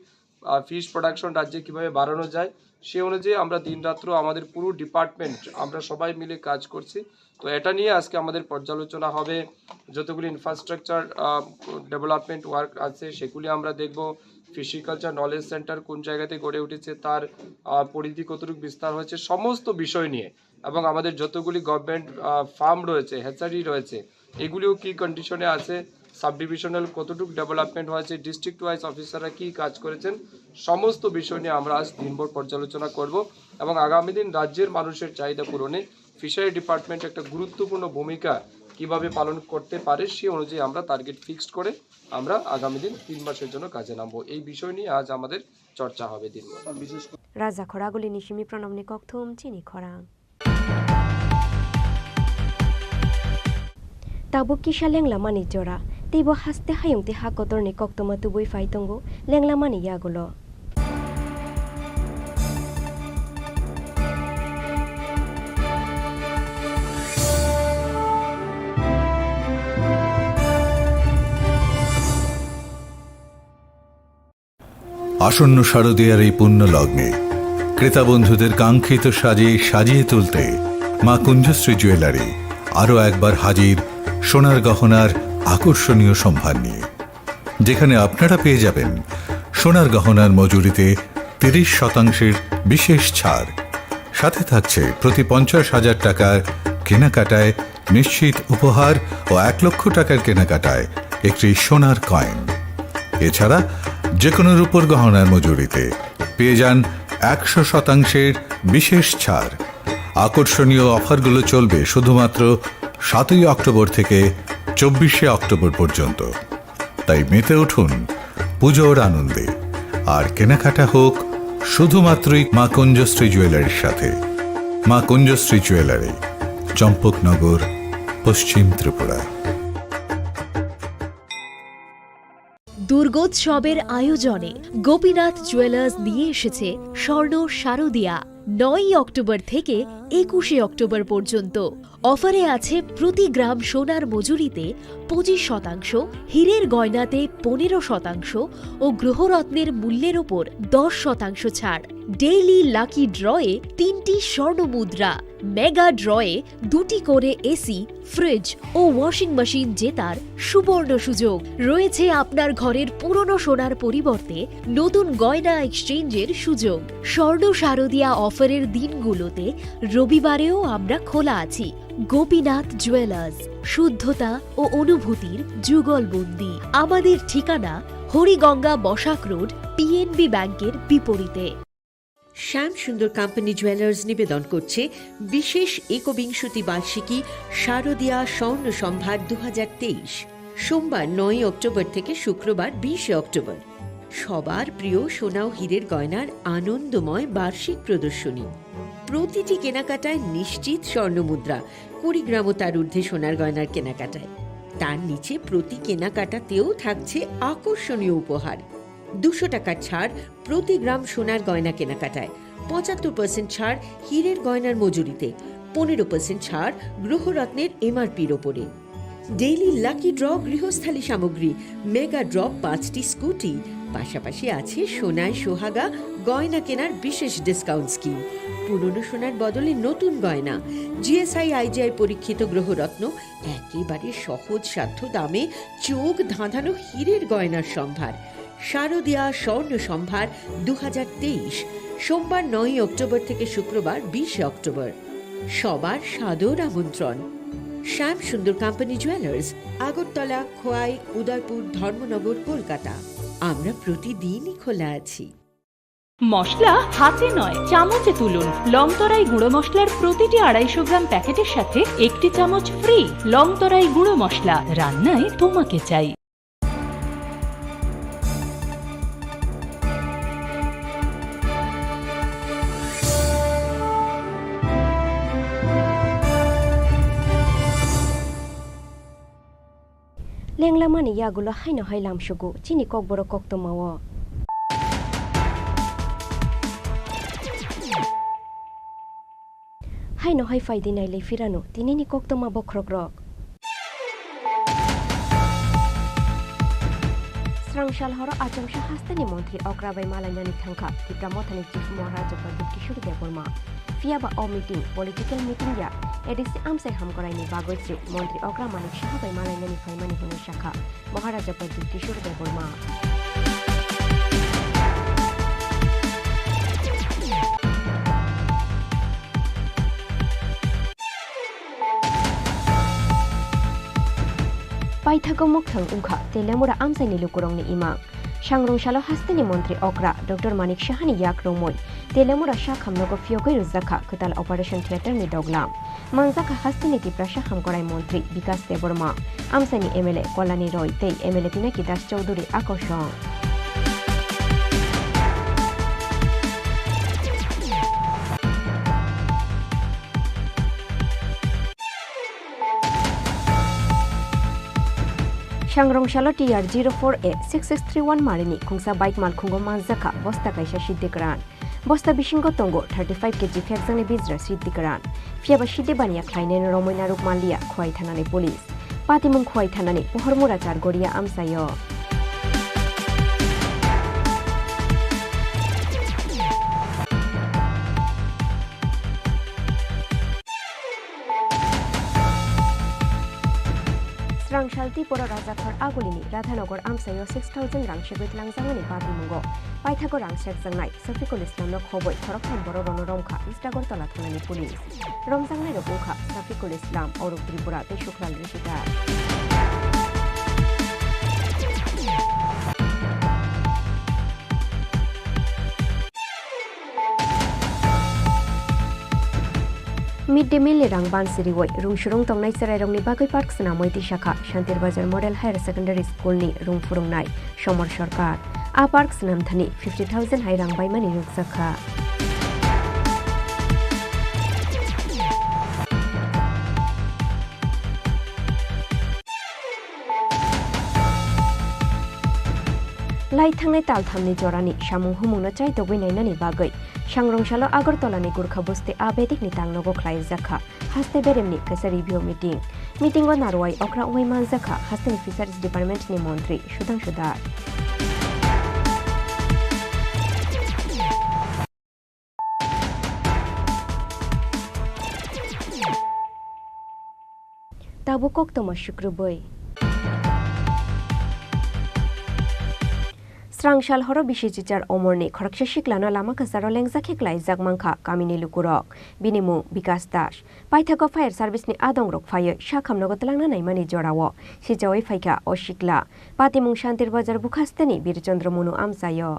আহ, ফিশ প্রোডাকশন রাজ্যে কিভাবে বাড়ানো যায়, সেই অনুযায়ী আমরা দিন রাত্র আমাদের পুরো ডিপার্টমেন্ট আমরা সবাই মিলে কাজ করছি। তো এটা নিয়ে আজকে আমাদের পর্যালোচনা হবে। যতগুলি ইনফ্রাস্ট্রাকচার, আহ, ডেভেলপমেন্ট ওয়ার্ক আছে সেগুলি আমরা দেখব। ফিশিকালচার নলেজ সেন্টার কোন জায়গাতে গড়ে উঠেছে, তার, আহ, পরিধি কতটুকু বিস্তার হয়েছে, সমস্ত বিষয় নিয়ে, এবং আমাদের যতগুলি গভর্নমেন্ট, আহ, ফার্ম রয়েছে, হ্যাচারি রয়েছে, এগুলিও কি কন্ডিশনে আছে, সাব ডিভিশনাল কতটুকু ডেভেলপমেন্ট হয়েছে, ডিস্ট্রিক্ট ওয়াইজ অফিসাররা কি কাজ করেছেন, সমস্ত বিষয় নিয়ে আমরা আজ দিনভর পর্যালোচনা করব এবং আগামী দিন রাজ্যের মানুষের চাহিদা পূরণে ফিশারি ডিপার্টমেন্ট একটা গুরুত্বপূর্ণ ভূমিকা কিভাবে পালন করতে পারে, সে অনুযায়ী আমরা টার্গেট ফিক্সড করে আমরা আগামী দিন তিন মাসের জন্য কাজে নামবো। এই বিষয় নিয়ে আজ আমাদের চর্চা হবে দিনভর। Raja Khoraguli ni simi Pranamni kokthum chini khorang. Tabuk kisa lenglamani jora, teibo haste hayung tei ha kotorni koktwma tubui phai tongo lenglamani yagulo. আসন্ন শারদীয়ার এই পুণ্য লগ্নে ক্রেতা বন্ধুদের কাঙ্ক্ষিত সাজে সাজিয়ে তুলতে মা কুঞ্জশ্রী জুয়েলারি আরও একবার হাজির সোনার গহনার আকর্ষণীয় সম্ভার নিয়ে, যেখানে আপনারা পেয়ে যাবেন সোনার গহনার মজুরিতে তিরিশ শতাংশের বিশেষ ছাড়, সাথে থাকছে প্রতি পঞ্চাশ হাজার টাকার কেনাকাটায় নিশ্চিত উপহার ও এক লক্ষ টাকার কেনাকাটায় একটি সোনার কয়েন। এছাড়া যে কোনো রূপোর গহনার মজুরিতে পেয়ে যান একশো শতাংশের বিশেষ ছাড়। আকর্ষণীয় অফারগুলো চলবে শুধুমাত্র সাতই অক্টোবর থেকে চব্বিশে অক্টোবর পর্যন্ত। তাই মেতে উঠুন পুজোর আনন্দে, আর কেনাকাটা হোক শুধুমাত্রই মা কুঞ্জশ্রী জুয়েলারির সাথে। মা কুঞ্জশ্রী জুয়েলারি, চম্পকনগর, পশ্চিম ত্রিপুরা। দুর্গোৎসবের আয়োজনে গোপীনাথ জুয়েলার্স নিয়ে এসেছে স্বর্ণ শারদিয়া। নয়ই অক্টোবর থেকে একুশে অক্টোবর পর্যন্ত অফারে আছে প্রতি গ্রাম সোনার মজুরিতে পঁচিশ শতাংশ, হীরের গয়নাতে পনেরো শতাংশ ও গ্রহরত্নের মূল্যের ওপর দশ শতাংশ ছাড়। ডেইলি লাকি ড্রয়ে তিনটি স্বর্ণ মুদ্রা। মেগা ড্রয়ে দুটি করে এসি, ফ্রিজ ও ওয়াশিং মেশিন জেতার সুবর্ণ সুযোগ। রয়েছে আপনার ঘরের পুরনো সোনার পরিবর্তে নতুন গয়না এক্সচেঞ্জের সুযোগ। স্বর্ণ শারদিয়া অফারের দিনগুলোতে রবিবারেও আমরা খোলা আছি। গোপীনাথ জুয়েলার্স, শুদ্ধতা ও অনুভূতির যুগলবন্দি। আমাদের ঠিকানা হরিগঙ্গা বসাক রোড, পিএনবি ব্যাংকের বিপরীতে। শ্যাম সুন্দর কোম্পানি জুয়েলার্স নিবেদন করছে বিশেষ একবিংশতি বার্ষিকী শারদিয়া স্বর্ণ সম্ভার দু হাজার তেইশ, সোমবার নয়ই অক্টোবর থেকে শুক্রবার বিশে অক্টোবর। সবার প্রিয় সোনা ও হীরের গয়নার আনন্দময় বার্ষিক প্রদর্শনী। প্রতিটি কেনাকাটায় নিশ্চিত স্বর্ণ মুদ্রা, কুড়ি গ্রাম ও তার ঊর্ধ্বে সোনার গয়নার কেনাকাটায়। তার নিচে প্রতি কেনাকাটাতেও থাকছে আকর্ষণীয় উপহার। দুশো টাকার ছাড় প্রতি গ্রাম সোনার গয়না কেনাকাটায়, পঁচাত্তর পার্সেন্ট ছাড় হীরের গয়নার মজুরিতে, পনেরো পার্সেন্ট ছাড় গ্রহরত্নের এমআরপির ওপরে। ডেইলি লাকি ড্র গৃহস্থালী সামগ্রী, মেগা ড্র পাঁচটি স্কুটি, পাশাপাশি আছে সোনায় সোহাগা গয়না কেনার বিশেষ ডিসকাউন্ট স্কিম। পুরনো সোনার বদলে নতুন গয়না, জিএসআই আইজিআই পরীক্ষিত গ্রহরত্ন একেবারে সহজসাধ্য দামে চোখ ধাঁধানো হীরের গয়নার সম্ভার। শারদিয়া স্বর্ণ সম্ভার দু হাজার তেইশ, সোমবার নয়ই অক্টোবর থেকে শুক্রবার বিশে অক্টোবর। সবার সাদর আমন্ত্রণ। শ্যাম সুন্দর কোম্পানি জুয়েলার্স, আগরতলা, খোয়াই, উদয়পুর, ধর্মনগর, কলকাতা। আমরা প্রতিদিনই খোলা আছি। মশলা হাতে নয়, চামচে তুলুন। লংতরাই গুঁড়ো মশলার প্রতিটি আড়াইশো গ্রাম প্যাকেটের সাথে একটি চামচ ফ্রি। লংতরাই গুঁড়ো মশলা, রান্নায় তোমাকে চাই। Lenglamani yagulo haino hai lamsugo chini kokborok koktwmao. Haino hai phaidi nailai phirano tinini koktwma bokhorokrok. Srangsalhoro achomsa hasteni montri okra bai malainani thangkha Tipra Mothani Chief Maharaja Pradyut Kishore Debbarma. Phiyaba o meeting political meeting ya, A D C amchai hamkoraini bagwi se montri okra Manik Saha bai malainani phaimani hwnwi sakha Maharaja Pradyut Kishore Debbarma. Paithago mukthang wngkha Telemura amchaini lukurokni imang. Sangrungsalo hasteni montri okra Doctor Manik Sahani yak romwi Telemura sakhamnogo phiyogwi rwjakha kwtal operation theater ni doglam. Manjakha hasteni Tiprasa hamkorai montri Bikas Debbarma, amchaini M L A Kolani Roy tei M L A Pinaki Das Chowdhury akosong. Sangrungsalo T R zero four A six six three one marini khungsa bike malkhungo manjakha bosta kaisa siddi kwran. Bosta bisingo tongo thirty five K G phekjaknai bijra siddi kwran. Phiyaba siddi baniya khlainai romwi narwk manliya Khowai thanani police. Patimung Khowai thanani Pohormura Chargoria amchaio. Srangsal Tipura Rajakhor Agulini Radhanagar amchaio six thousand rang segwi tlangjakmani patimung o paithago rang sekjaknai Safikul Islamno khobwi khoroktham bororokno romkha East Agartala thanani police. Romjaknairok wngkha Safikul Islam, Arup Tripura tei Suklal Rishikar. Mid Day Meal ni rang ban siriwi rungsurung tongnai chwrairokni bagwi park swnamwi tisa kha Shantir Bazar Model Higher Secondary School ni rung phwrwngnai Somor Sarkar. A park swnamthani fifty thousand hai rang baimani nukjakha. Lai thangnai tal thamni jorani samung humungno chaitogwi nainani bagwi Sangrungsalo Agartala ni Gurkha Bosti A Bedik ni tangnogo khlaijakha haste beremni kaisa review meeting. Meeting o narwai okra wngwi manjakha hasteni Fisheries Department ni montri Sudhangshu Das. Tabuk koktwma sukrubwi. Srang sal horo bisi chichar omorni khoroksa siklano lama kwcharo lengjak khe klaijak mankha kamini lukurok. Bini mung Bikas Das. Paithago fire service ni adongrok phaiwi sakhamnogo twlangna naimani jorao sichawi phaikha o sikla. Patimung Shantir Bazar bukhasteni Birchandra Monu amchaio.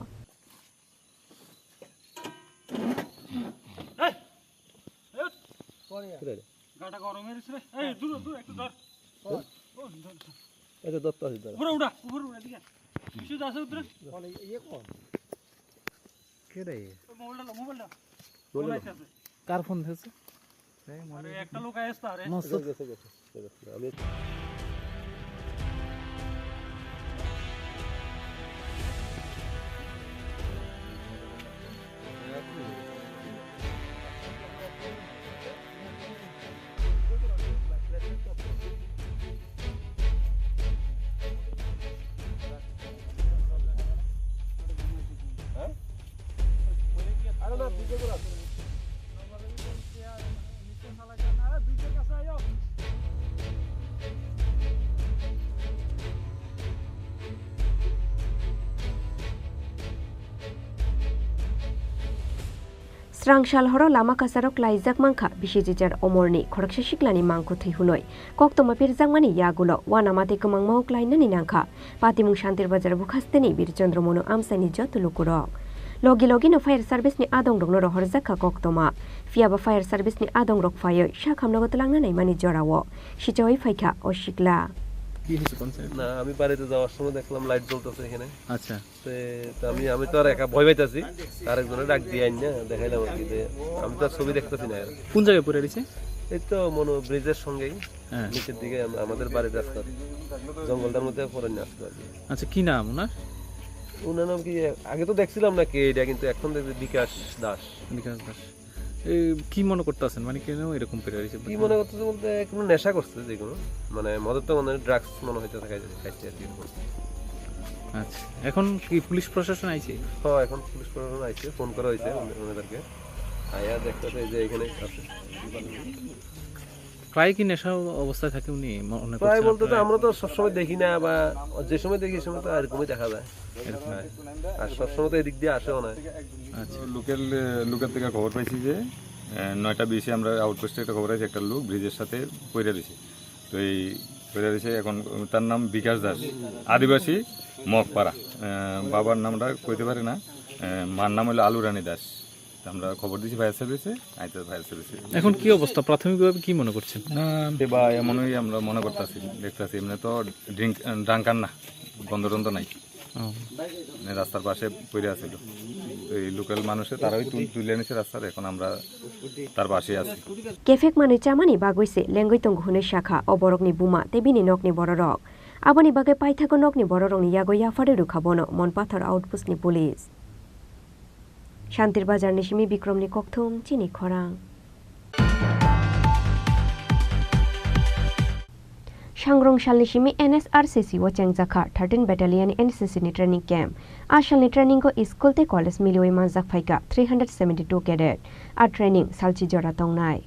গাটা গরম হয়ে গেছে রে। এই, দূর, দূর, একটু ধর। ও, ধর, ধর। এই তো দত্ত আছে, ধর। উপরে উঠা, উপরে উঠা, এদিকে। কিছু আছে উপরে? ইয়ে কোন? কে রে? ওই মোবাইলটা লো, মোবাইলটা। মোবাইল ফোন আছে। কার ফোন ধরছে? এই মনে আরে, হয় একটা লোক আইস তো, আরে। মসুদ। গেছে, গেছে, গেছে। আমি Srang sal horo lama kasaro klaijak mankha bisi chichar omorni khoroksa siklani mangkhu thwi hwnwi. Koktwma pirjakmani yagulo uanama tei kwmangma-o klainani nangkha. Patimung Shantir Bazar bukhasteni Birchandra Monu amchaini joto lukurok. Logi logino fire service ni adongrokno rohorjakha koktwma. Phiyaba fire service ni adongrok phaiwi sakhamnogo twlangna naimani jorao sichawi phaikha o sikla. কি হয়েছে কোন সাইড? না, আমি বাড়িতে যাওয়ার সময় দেখলাম লাইট জ্বলতেছে এখানে। আচ্ছা। তে, তো আমি, আমি তো আর একা ভয় পাইতাছি, আরেকজনে ডাক দিয়ে আইন না দেখাইলাম আর কি। যে আমি তো আর ছবি দেখতেছি না আর। কোন জায়গায় পড়ে রয়েছে? এই তো মনো ব্রিজের সঙ্গেই, হ্যাঁ। নিচের দিকে আম-, আমাদের বাড়ির রাস্তা, জঙ্গলটার মধ্যে পড়ে না আসতে আর কি। আচ্ছা, কি নাম ওনার? ওনার নাম কি? আগে তো দেখছিলাম না কে এটা, কিন্তু এখন দেখছি বিকাশ দাস। বিকাশ দাস। এই কি মনে করতেছেন, মানে কেন এরকম করে হয়েছে? কি মনে করতেছে বলতে কোনো নেশা করছে যে কোনো, মানে মদের তো মানে ড্রাগস মনে হয়তো খাই-, খাইছে আর কি এরকম। আচ্ছা, এখন কি পুলিশ প্রশাসন আইছে? হ্যাঁ, এখন পুলিশ প্রশাসন আইছে, ফোন করা হয়েছে ওন-, ওনাদেরকে। আয়া দেখতেছে যে এখানে আছে। প্রায় কি নেশা অবস্থায় থাকে উনি? ম-, অনেক প্রায় বলতে তো আমরা তো সবসময় দেখি না, বা যে সময় দেখি সে সময় তো এরকমই দেখা যায়। এরকম। হ্যাঁ। আর সবসময় তো এদিক দিয়ে আসেও না। আচ্ছা। লোকাল, লোকের থেকে খবর পাইছি যে, আহ, নয়টা বিশে আমরা আউটপোস্টে একটা খবর আছে, একটা লোক ব্রিজের সাথে পড়ে রয়েছে। তো এই পড়ে রয়েছে এখন, তার নাম বিকাশ দাস, আদিবাসী মগপাড়া। আহ, বাবার নামটা কইতে পারি না, আহ, মার নাম হলো আলু রানী দাস। তো আমরা খবর দিছি ফায়ার সার্ভিসে, আইতে ফায়ার সার্ভিসে। এখন কি অবস্থা? প্রাথমিকভাবে কি মনে করছেন? না, বা এমনই আমরা মনে করতেছি, দেখতেছি। এমনি তো ড্রিঙ্ক, ড্রাঙ্কার না, গন্ধ টন্ধ নাই। ও। মানে রাস্তার পাশে পড়ে আছিল। তো এই লোকাল মানুষে তারাই তুল-, তুলে আনিছে রাস্তার, এখন আমরা তার পাশে আছি। Kephek manwi chamani bagwi se lengwi tongo hwnwi sakha o borokni buma tei bini nokni bororok. Aboni bagwi paithago nokni bororokni yago yapharwi rwkha bono Monpathor outpost ni police. Shantir Bazar ni simi Bikrom ni kokthum chini khorang. Sangrong salni simi N S R C C o chengjakha thirteen Battalion N C C ni training camp. A salni training o school tei college miliwi manjak phaikha three hundred seventy two cadet. A training salchi jora tongnai.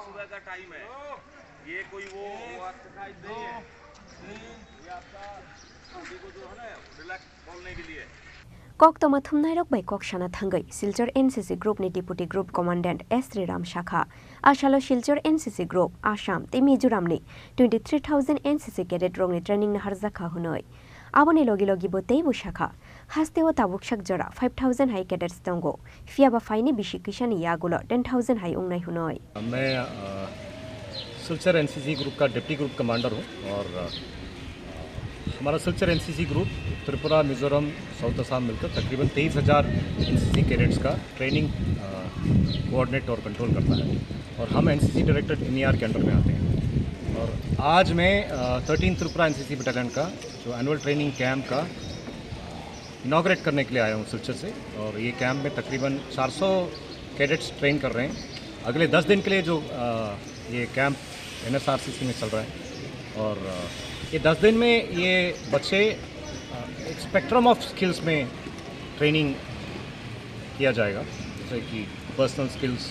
सुबह का टाइम है, ये कोई वो, वो आपका टाइम नहीं है। ये आपका, ये को जो है ना, रिलैक्स बोलने के लिए। Koktwma thumnairok bai kok sana thangwi Silchar N C C group ni deputy group commandant S Sriram sakha, a salo Silchar N C C group Assam tei Mizoram ni twenty three thousand N C C cadet rokni training naharjakha hwnwi. Aboni logi logi bo teibo sakha, hasteo tabuk sak jora five thousand hai cadets tongo, phiyaba phaini bisi kisani yagulo ten thousand hai wngnai hwnwi. मैं, अ, Silchar NCC group का deputy group commander हूँ और, अ, हमारा Silchar NCC group Tripura, Mizoram, साउथ असम मिलकर तकरीबन तेईस हज़ार NCC cadets का ट्रेनिंग, अ, कोऑर्डिनेट और कंट्रोल करता है और हम एनसीसी डायरेक्टरेट एनईआर के अंडर में आते हैं। और आज मैं, अ, थर्टीन त्रिपुरा एनसीसी बटालियन का जो एनुअल ट्रेनिंग कैंप का इनॉगरेट करने के लिए आया हूँ सिलचर से और ये कैंप में तकरीबन चार सौ कैडेट्स ट्रेन कर रहे हैं। अगले दस दिन के लिए जो, अ, ये कैंप एनएसआरसीसी में चल रहा है और, अ, ये दस दिन में ये बच्चे, अ, एक स्पेक्ट्रम ऑफ स्किल्स में ट्रेनिंग किया जाएगा, जैसे कि पर्सनल स्किल्स,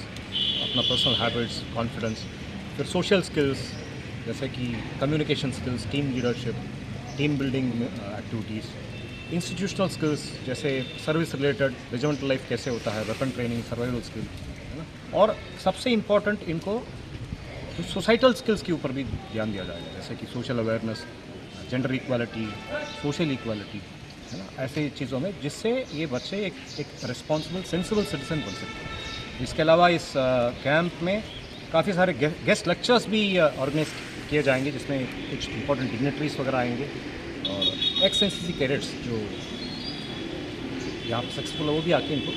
अपना पर्सनल हैबिट्स, कॉन्फिडेंस, फिर सोशल स्किल्स, जैसे कि communication skills, team leadership, team building activities, institutional skills, जैसे सर्विस रिलेटेड, रेजिमेंटल लाइफ कैसे होता है, वेपन ट्रेनिंग, सर्वाइवल स्किल, है ना। और सबसे इम्पोर्टेंट, इनको सोसाइटल स्किल्स के ऊपर भी ध्यान दिया जाएगा, जैसे कि social awareness, gender equality, social equality, है ना, ऐसी चीज़ों में, जिससे ये बच्चे एक, एक रिस्पॉन्सिबल, सेंसिबल सिटीजन बन सकते हैं। इसके अलावा इस, अ, कैंप में काफ़ी सारे गे-, गेस्ट लेक्चर्स भी, अ, ऑर्गेनाइज किए जाएंगे, जिसमें कुछ इंपॉर्टेंट डिग्नेटरीज वगैरह आएंगे और एक्स एनसीसी कैडेट्स जो यहाँ पर सक्सेसफुल है, वो भी आके इनको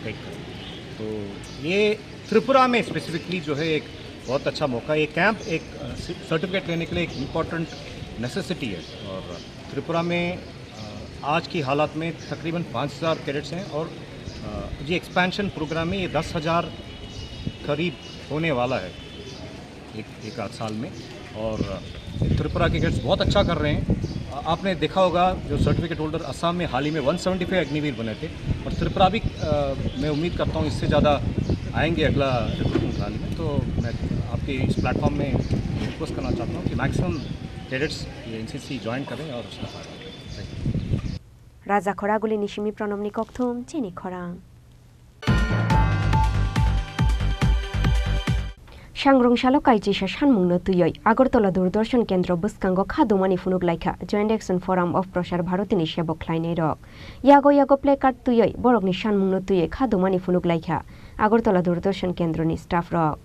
गाइड करेंगे। तो ये त्रिपुरा में स्पेसिफिकली जो है, एक बहुत अच्छा मौका है। ये कैंप एक, अ, स-, सर्टिफिकेट लेने के लिए एक इम्पॉर्टेंट नेसेसिटी है। और त्रिपुरा में, अ, आज की हालत में तकरीबन पाँच हज़ार कैडेट्स हैं और, अ, ये एक्सपेंशन प्रोग्राम में ये दस हज़ार करीब होने वाला है एक, एक आध साल में। और, अ, त्रिपुरा के कैडेट्स बहुत अच्छा कर रहे हैं। अ, आपने देखा होगा, जो सर्टिफिकेट होल्डर असम में हाल ही में वन सेवेंटी फ़ाइव अग्निवीर बने थे, और त्रिपुरा भी, अ, मैं उम्मीद करता हूँ, इससे ज़्यादा आएंगे अगला रिक्रूटमेंट रैली में। तो मैं आपके इस प्लेटफॉर्म में रिक्वेस्ट करना चाहता हूँ कि मैक्सिमम कैडेट्स ये एनसीसी ज्वाइन करें और उसका फ़ायदा उठाएं। Thank you. Raja Khoraguli ni simi Pranamni kokthum chini khorang. Sangrong salo kaisisa sanmungno twiwi Agartala Doordarshan Kendro bwskango kha dumani phunuk laikha Joint Action Forum of Prasar Bharati ni sebok khlainairok. Yago yago placard twiwi borokni sanmungno twiwi kha dumani phunuk laikha Agartala Doordarshan Kendro ni staff rok.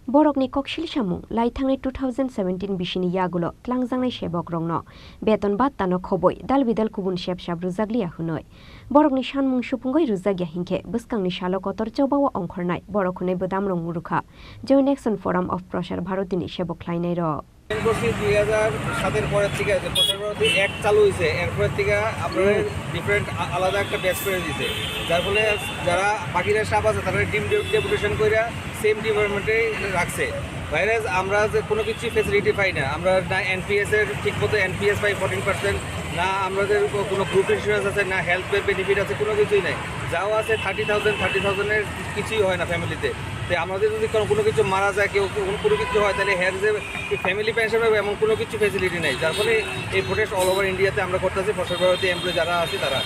Borokni koksil samung, lai thangnai two thousand seventeen bisini yagulo tlangjaknai sebok rokno beton batta no khoboi dal bidal kubun sep sap rwjakliya hwnwi. Borokni sanmung supungwi rwjakya hinkhe bwskangni salo kotor chobao ongkhornai borok hwnwi bwdamrok murukha Joint Action Forum of Prasar Bharati ni sebok khlainairok. করছি দুই হাজার সাতের পরের থেকে, যে প্রচার ভারতী এক চালু হয়েছে, এরপরের থেকে আপনারা হুম। ডিফারেন্ট আ-, আলাদা একটা ব্যাচ করে দিয়েছে, যার ফলে যারা বাকিরা স্টাফ আছে তারা ডিম ডে-, ডেপুটেশন করে সেম ডিপার্টমেন্টে রাখছে। ভাইরাস আমরা যে কোনো কিছু ফেসিলিটি পাই না, আমরা না এনপিএস এর ঠিক মতো এনপিএস পাই ফোরটিন পার্সেন্ট, না আমাদের কো-, কোনো গ্রুপ ইন্স্যুরেন্স আছে, না হেলথ বেনিফিট আছে, কোনো কিছুই নাই। যাও আছে থার্টি থাউজেন্ড, থার্টি থাউজেন্ডের কিছুই হয় না ফ্যামিলিতে। তো আমাদের যদি কোনো, কোনো কিছু মারা যায়, কেউ কোনো, কোনো কিছু হয়, তাহলে হের যে এই ফ্যামিলি পেনশন হবে এমন কোনো কিছু ফেসিলিটি নেই, যার ফলে এই প্রোটেস্ট অল ওভার ইন্ডিয়াতে আমরা করতেছি, ফসল প্রভাবিত এমপ্লয়ি যারা আছে তারা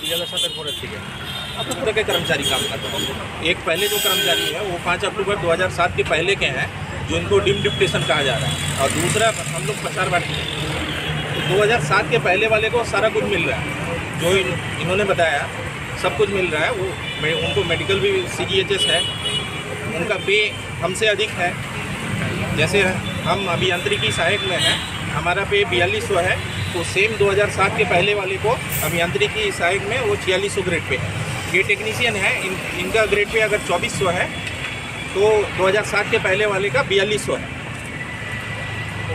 দুই হাজার সাতের পরের থেকে। पूरा के कर्मचारी काम कर रहे हैं। एक पहले जो कर्मचारी है वो पाँच अक्टूबर दो हज़ार सात के पहले के हैं, जो इनको डीम डिप्टेशन कहा जा रहा है, और दूसरा हम लोग प्रसार भारती हैं। तो दो हज़ार सात के पहले वाले को सारा कुछ मिल रहा है, जो इन, इन्होंने बताया सब कुछ मिल रहा है। वो मैं उनको मेडिकल भी सीजीएचएस है, उनका पे हमसे अधिक है। जैसे हम अभियांत्रिकी सहायक में हैं, हमारा पे बयालीस सौ है, तो सेम दो हज़ार सात के पहले वाले को अभियांत्रिकी सहायक में वो छियालीस सौ ग्रेड पे है। ये टेक्नीशियन है, इन, इनका ग्रेड पे अगर चौबीस सौ है, तो दो हज़ार सात के पहले वाले का बयालीस सौ है।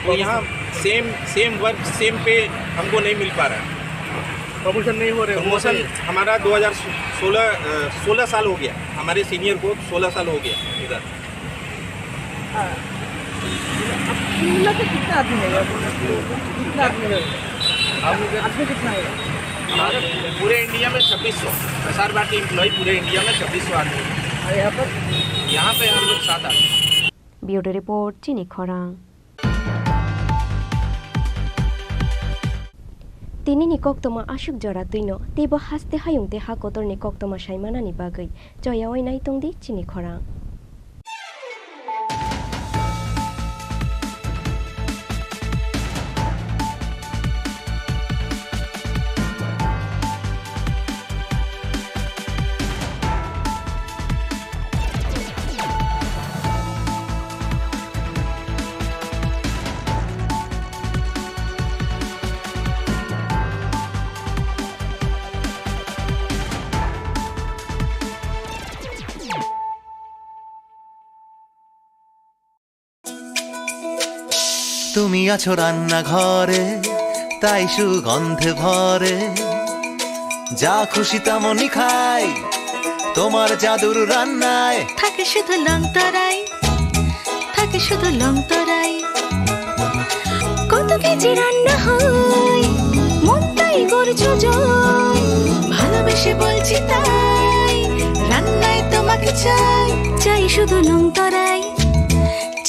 तो यहाँ सेम, सेम वर्क, सेम पे हमको नहीं मिल पा रहा है। प्रमोशन नहीं हो रहे, प्रमोशन हमारा दो हज़ार सोलह, अ, सोलह साल हो गया, हमारे सीनियर को सोलह साल हो गया इधर। हाँ। अब कुल मिला के कितना आदमी है? कितना आदमी है? हम इधर आदमी कितना है? हमारे पूरे इंडिया में छब्बीस सौ, प्रसार भारती एम्प्लॉय पूरे इंडिया में छब्बीस सौ आदमी हैं। और यहाँ पर? यहाँ पे हम लोग सात आदमी। Bureau Report, Chini Khorang. Tinini koktoma aswk jora twino teibo haste hayung tei ha kotorni koktoma saimanani bagwi choyaui nai tongdi chini khorang. তুমি আছো রান্নাঘরে, তাই সুগন্ধে ভরে। যা খুশি তেমনই খাই তোমার জাদুর রান্নায়। থাকে শুধু লংতরাই, থাকে শুধু লংতরাই। কত কেজি রান্না হয়, মনটাই গো সুজয়, ভালোবেসে বলছি তাই, রান্নায় তোমাকে চাই, চাই শুধু লং তরাই,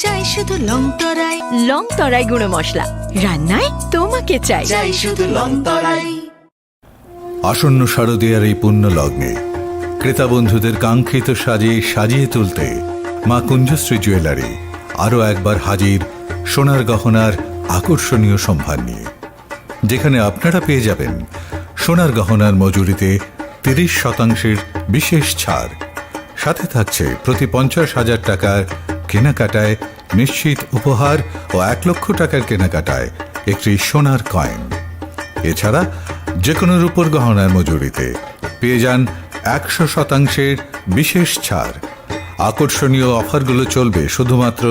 চাই শুধু লং তরাই। লং তরাই গুঁড়ো মশলা, রান্নায় তোমাকে চাই। চাই শুধু লং তরাই। আসন্ন শারদীয়ার এই পুণ্য লগ্নে ক্রেতা বন্ধুদের কাঙ্ক্ষিত সাজে সাজিয়ে তুলতে মা কুঞ্জশ্রী জুয়েলারি আরও একবার হাজির সোনার গহনার আকর্ষণীয় সম্ভার নিয়ে, যেখানে আপনারা পেয়ে যাবেন সোনার গহনার মজুরিতে তিরিশ শতাংশের বিশেষ ছাড়, সাথে থাকছে প্রতি পঞ্চাশ হাজার টাকার কেনাকাটায় নিশ্চিত উপহার ও এক লক্ষ টাকার কেনাকাটায় একটি সোনার কয়েন। এছাড়া যে কোনো রূপোর গহনার মজুরিতে পেয়ে যান একশো শতাংশের বিশেষ ছাড়। আকর্ষণীয় অফারগুলো চলবে শুধুমাত্র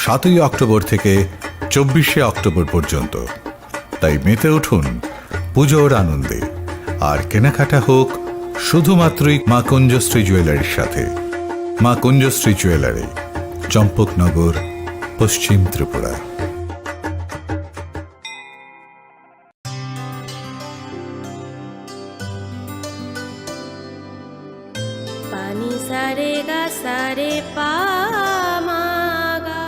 সাতই অক্টোবর থেকে চব্বিশে অক্টোবর পর্যন্ত। তাই মেতে উঠুন পুজোর আনন্দে, আর কেনাকাটা হোক শুধুমাত্রই মা কুঞ্জশ্রী জুয়েলারির সাথে। মা কুঞ্জশ্রী জুয়েলারি, চম্পকনগর, পশ্চিম Tripura. Pani sare ga sare pa ma ga.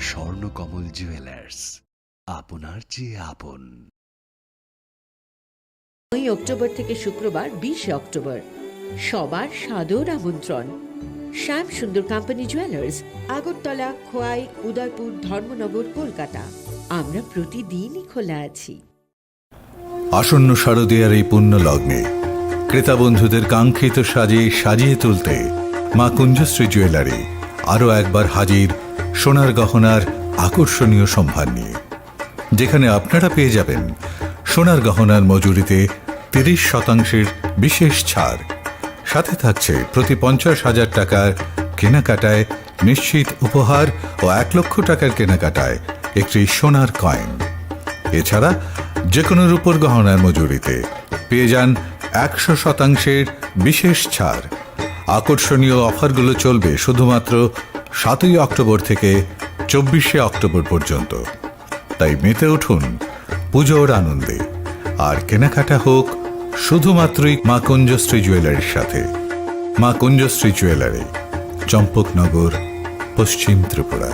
Swarnakamal jewellers, আপনার চেয়ে আপন। নয় অক্টোবর থেকে শুক্রবার বিশে অক্টোবর, সবার সাদর আমন্ত্রণ। শ্যাম সুন্দর কোম্পানি জুয়েলার্স, আগরতলা, খোয়াই, উদয়পুর, ধর্মনগর, কলকাতা। আমরা প্রতিদিনই খোলা আছি। আসন্ন শারদীয়ার এই পুণ্য লগ্নে ক্রেতা বন্ধুদের কাঙ্ক্ষিত সাজে সাজিয়ে তুলতে মা কুঞ্জশ্রী জুয়েলারি আরও একবার হাজির সোনার গহনার আকর্ষণীয় সম্ভার নিয়ে, যেখানে আপনারা পেয়ে যাবেন সোনার গহনার মজুরিতে তিরিশ শতাংশের বিশেষ ছাড়, সাথে থাকছে প্রতি পঞ্চাশ হাজার টাকার কেনাকাটায় নিশ্চিত উপহার ও এক লক্ষ টাকার কেনাকাটায় একটি সোনার কয়েন। এছাড়া যে কোনো রূপোর গহনার মজুরিতে পেয়ে যান একশো শতাংশের বিশেষ ছাড়। আকর্ষণীয় অফারগুলো চলবে শুধুমাত্র সাতই অক্টোবর থেকে চব্বিশে অক্টোবর পর্যন্ত। তাই মেতে উঠুন পুজোর আনন্দে, আর কেনাকাটা হোক শুধুমাত্রই মা কুঞ্জশ্রী জুয়েলারির সাথে। মা কুঞ্জশ্রী জুয়েলারি, চম্পকনগর, পশ্চিম Tripura.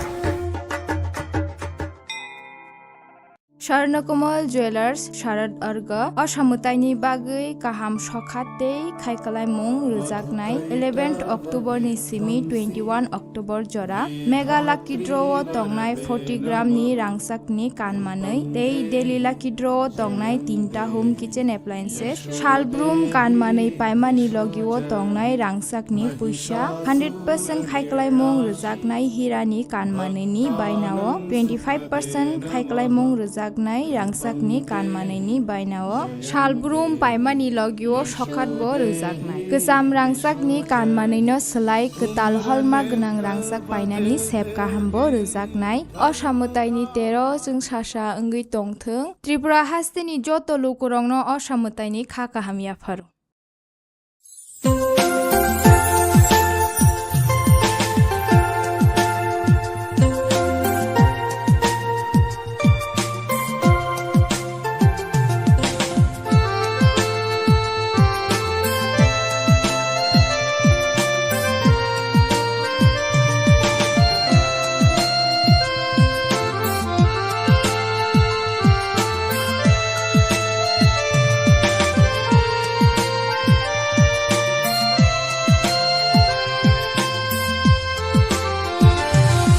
Swarnakomal Jewelers, Sharad Arga, o samwtaini bagwi kaham sokha tei khaikwlaimung rwjaknai eleventh October ni simi twenty-one October jora Mega Lucky Draw o tongnai forty gram ni rangchak ni kan manwi tei Daily Lucky Draw o tongnai tinta home kitchen appliances, salbrum kan manwi paimani logi o tongnai rangchak ni puisa, hundred percent khaikwlaimung rwjaknai hira ni kan manwi ni baina o, twenty five percent khaikwlaimung rwjaknai rangchak ni kan manwi ni baina o, salbrum paimani logi o sokhat bo rwjaknai. Kwcham rangchak ni kan manwi no swlai kwtal holma gwnang rangchak painani sep kaham bo rwjaknai. O samwtai ni tero chwng sasa wngwi tongthwng. Tripura haste ni joto lukurok no o samwtai ni kha kaham yapharo.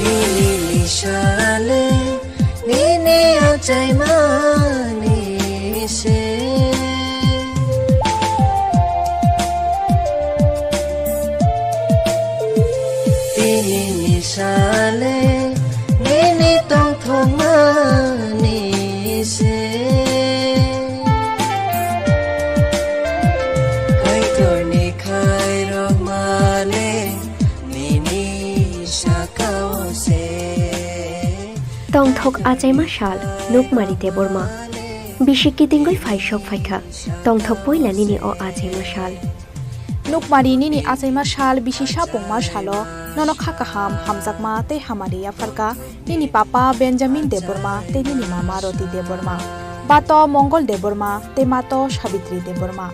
Nini sale, nini achaimani se. Tini sale, nini tongthokmani se. Kaitorni khairokmale, nini sakao se. Tongthok achaima sal, Nukmari Debbarma. Bisi kitingwi phaisok phaikha, tongthok poila nini o achaima sal. Nukmari, nini achaima sal bisi sapungma salo nono kha kaham, hamjakma tei hamari yapharkha nini papa Benjamin Debbarma tei nini mama Roti Debbarma, bato Mongol Debbarma tei mato Sabitri Debbarma.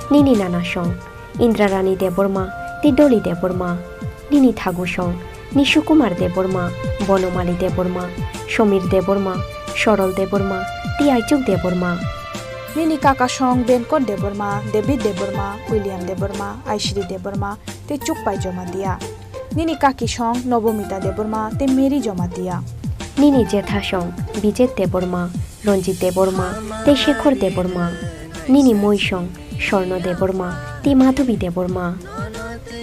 Nini nana song Indrarani Debbarma tei Doli Debbarma, nini thagu song Nishu Kumar Debbarma, Bonomali Debbarma, Somir Debbarma, Sorol Debbarma tei Aichuk Debbarma. Nini kaka song Benkot Debbarma, David Debbarma, William Debbarma, Aishri Debbarma tei Chukpai Jomatia. Nini kaki song Nobomita Debbarma tei Mary Jomatia. Nini jetha song Bijet Debbarma, Ranjit Debbarma tei Shekhar Debbarma. Nini moi song Swarno Debbarma tei Madhubi Debbarma.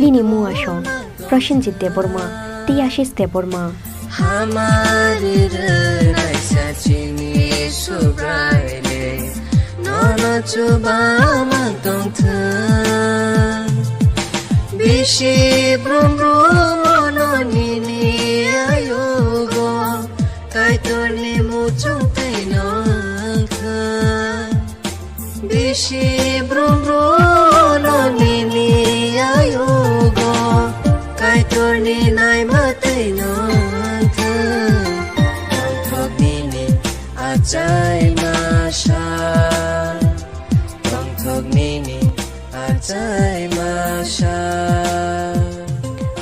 Nini mua song Prasenjit Debbarma tei Ashish Debbarma. Hamari rwnai sachini Subraire, nono chubama tongthwng. Bisi brum brum ono nini ayugo, Kaitorni muchung tei nongkha. Bisi brum brum no nini ayugo, Kaitorni naima tei nongkha. Tongthok nini achaima sal, tongthok nini achaima sal.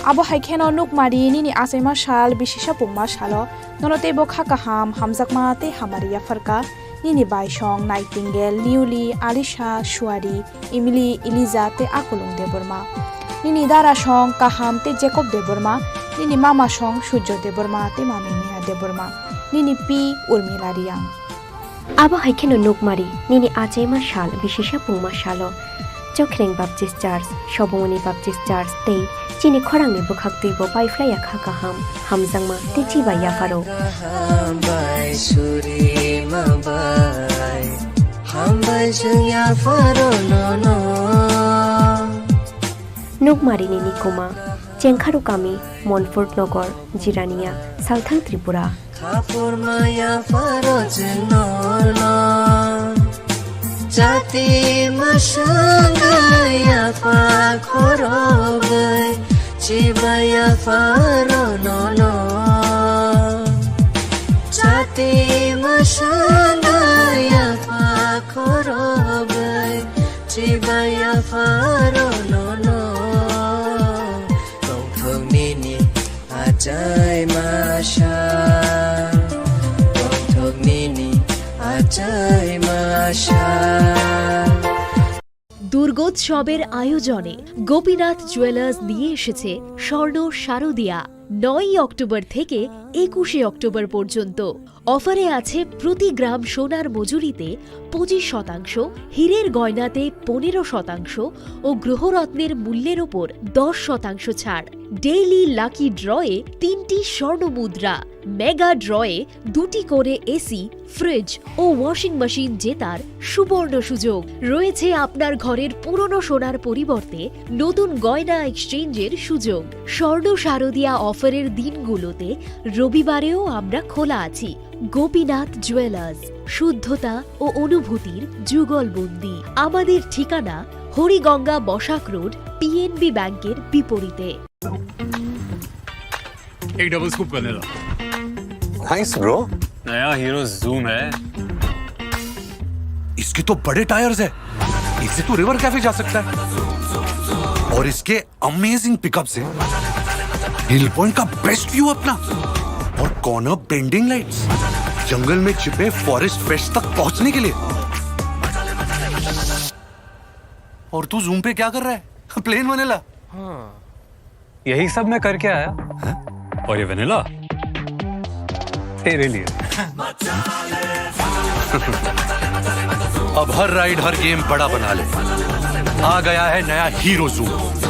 Abo hai kheno Nukmari nini achaima sal, bisi sapungma salo nono teibo kha kaham, hamjakma tei hamari yapharkha. Nini bai song Nightingale, Niuli, Alisha, Suari, Emily, Eliza tei Akolong Debbarma. Nini dara song Kaham tei Jacob Debbarma. Nini mama song Surjo Debbarma tei mami Neha Debbarma. Nini pi Urmila Riang. Abo hai kheno Nukmari, nini achaima sal, bisi sapungma salo. Chokhreng Baptist Church, Sobongoni Baptist Church tei chini khorangni bwkhak twibo paiphlaiya kha kaham, hamjakma tei chibai yapharo. Kaham bai suri ma bai, hambai chwng yapharo nono. Nukmarini nikuma, Chengkharu kami, Monfort Nogor, Jirania, Salthang Tripura. Khapur maya pharo chwng nono. Chati mwswngwi apha khorogwi chibaya pharo nono. Chati mwswngwi apha khorogwi chibaya pharo nono. Tongthok nini achaima sal, tongthok nini achaima sal. দুর্গোৎসবের আয়োজনে গোপীনাথ জুয়েলার্স নিয়ে এসেছে স্বর্ণ শারদিয়া। নয়ই অক্টোবর থেকে একুশে অক্টোবর পর্যন্ত অফারে আছে প্রতি গ্রাম সোনার মজুরিতে পঁচিশ শতাংশ, হীরের গয়নাতে পনেরো শতাংশ ও গ্রহরত্নের মূল্যের ওপর দশ শতাংশ ছাড়। ডেইলি লাকি ড্রয়ে তিনটি স্বর্ণ মুদ্রা, মেগা ড্রয়ে দুটি করে এসি, ফ্রিজ ও ওয়াশিং মেশিন জেতার সুবর্ণ সুযোগ। রয়েছে আপনার ঘরের পুরনো সোনার পরিবর্তে নতুন গয়না এক্সচেঞ্জের সুযোগ। স্বর্ণ শারদিয়া অফারের দিনগুলোতে রবিবারেও আমরা খোলা আছি। গোপীনাথ জুয়েলার্স, শুদ্ধতা ও অনুভূতির যুগলবন্দি। আমাদের ঠিকানা হরিগঙ্গা বসাক রোড, পিএনবি ব্যাংকের বিপরীতে। एक double scoop vanilla. Thanks, bro। नया हीरो जूम है। इसके तो बड़े टायर्स है, इससे तो रिवर कैफे जा सकता है। और इसके अमेजिंग पिकअप से हिल पॉइंट का बेस्ट व्यू अपना, और कॉर्नर बेंडिंग लाइट्स, जंगल में छिपे फॉरेस्ट फ्रेश तक पहुंचने के लिए। और तू जूम पे क्या कर रहा है? Plane vanilla. हाँ। यही सब मैं करके आया। हाँ? और ये वनीला? तेरे लिए। अब हर राइड, हर गेम बड़ा बना ले। आ गया है नया हीरो जूम।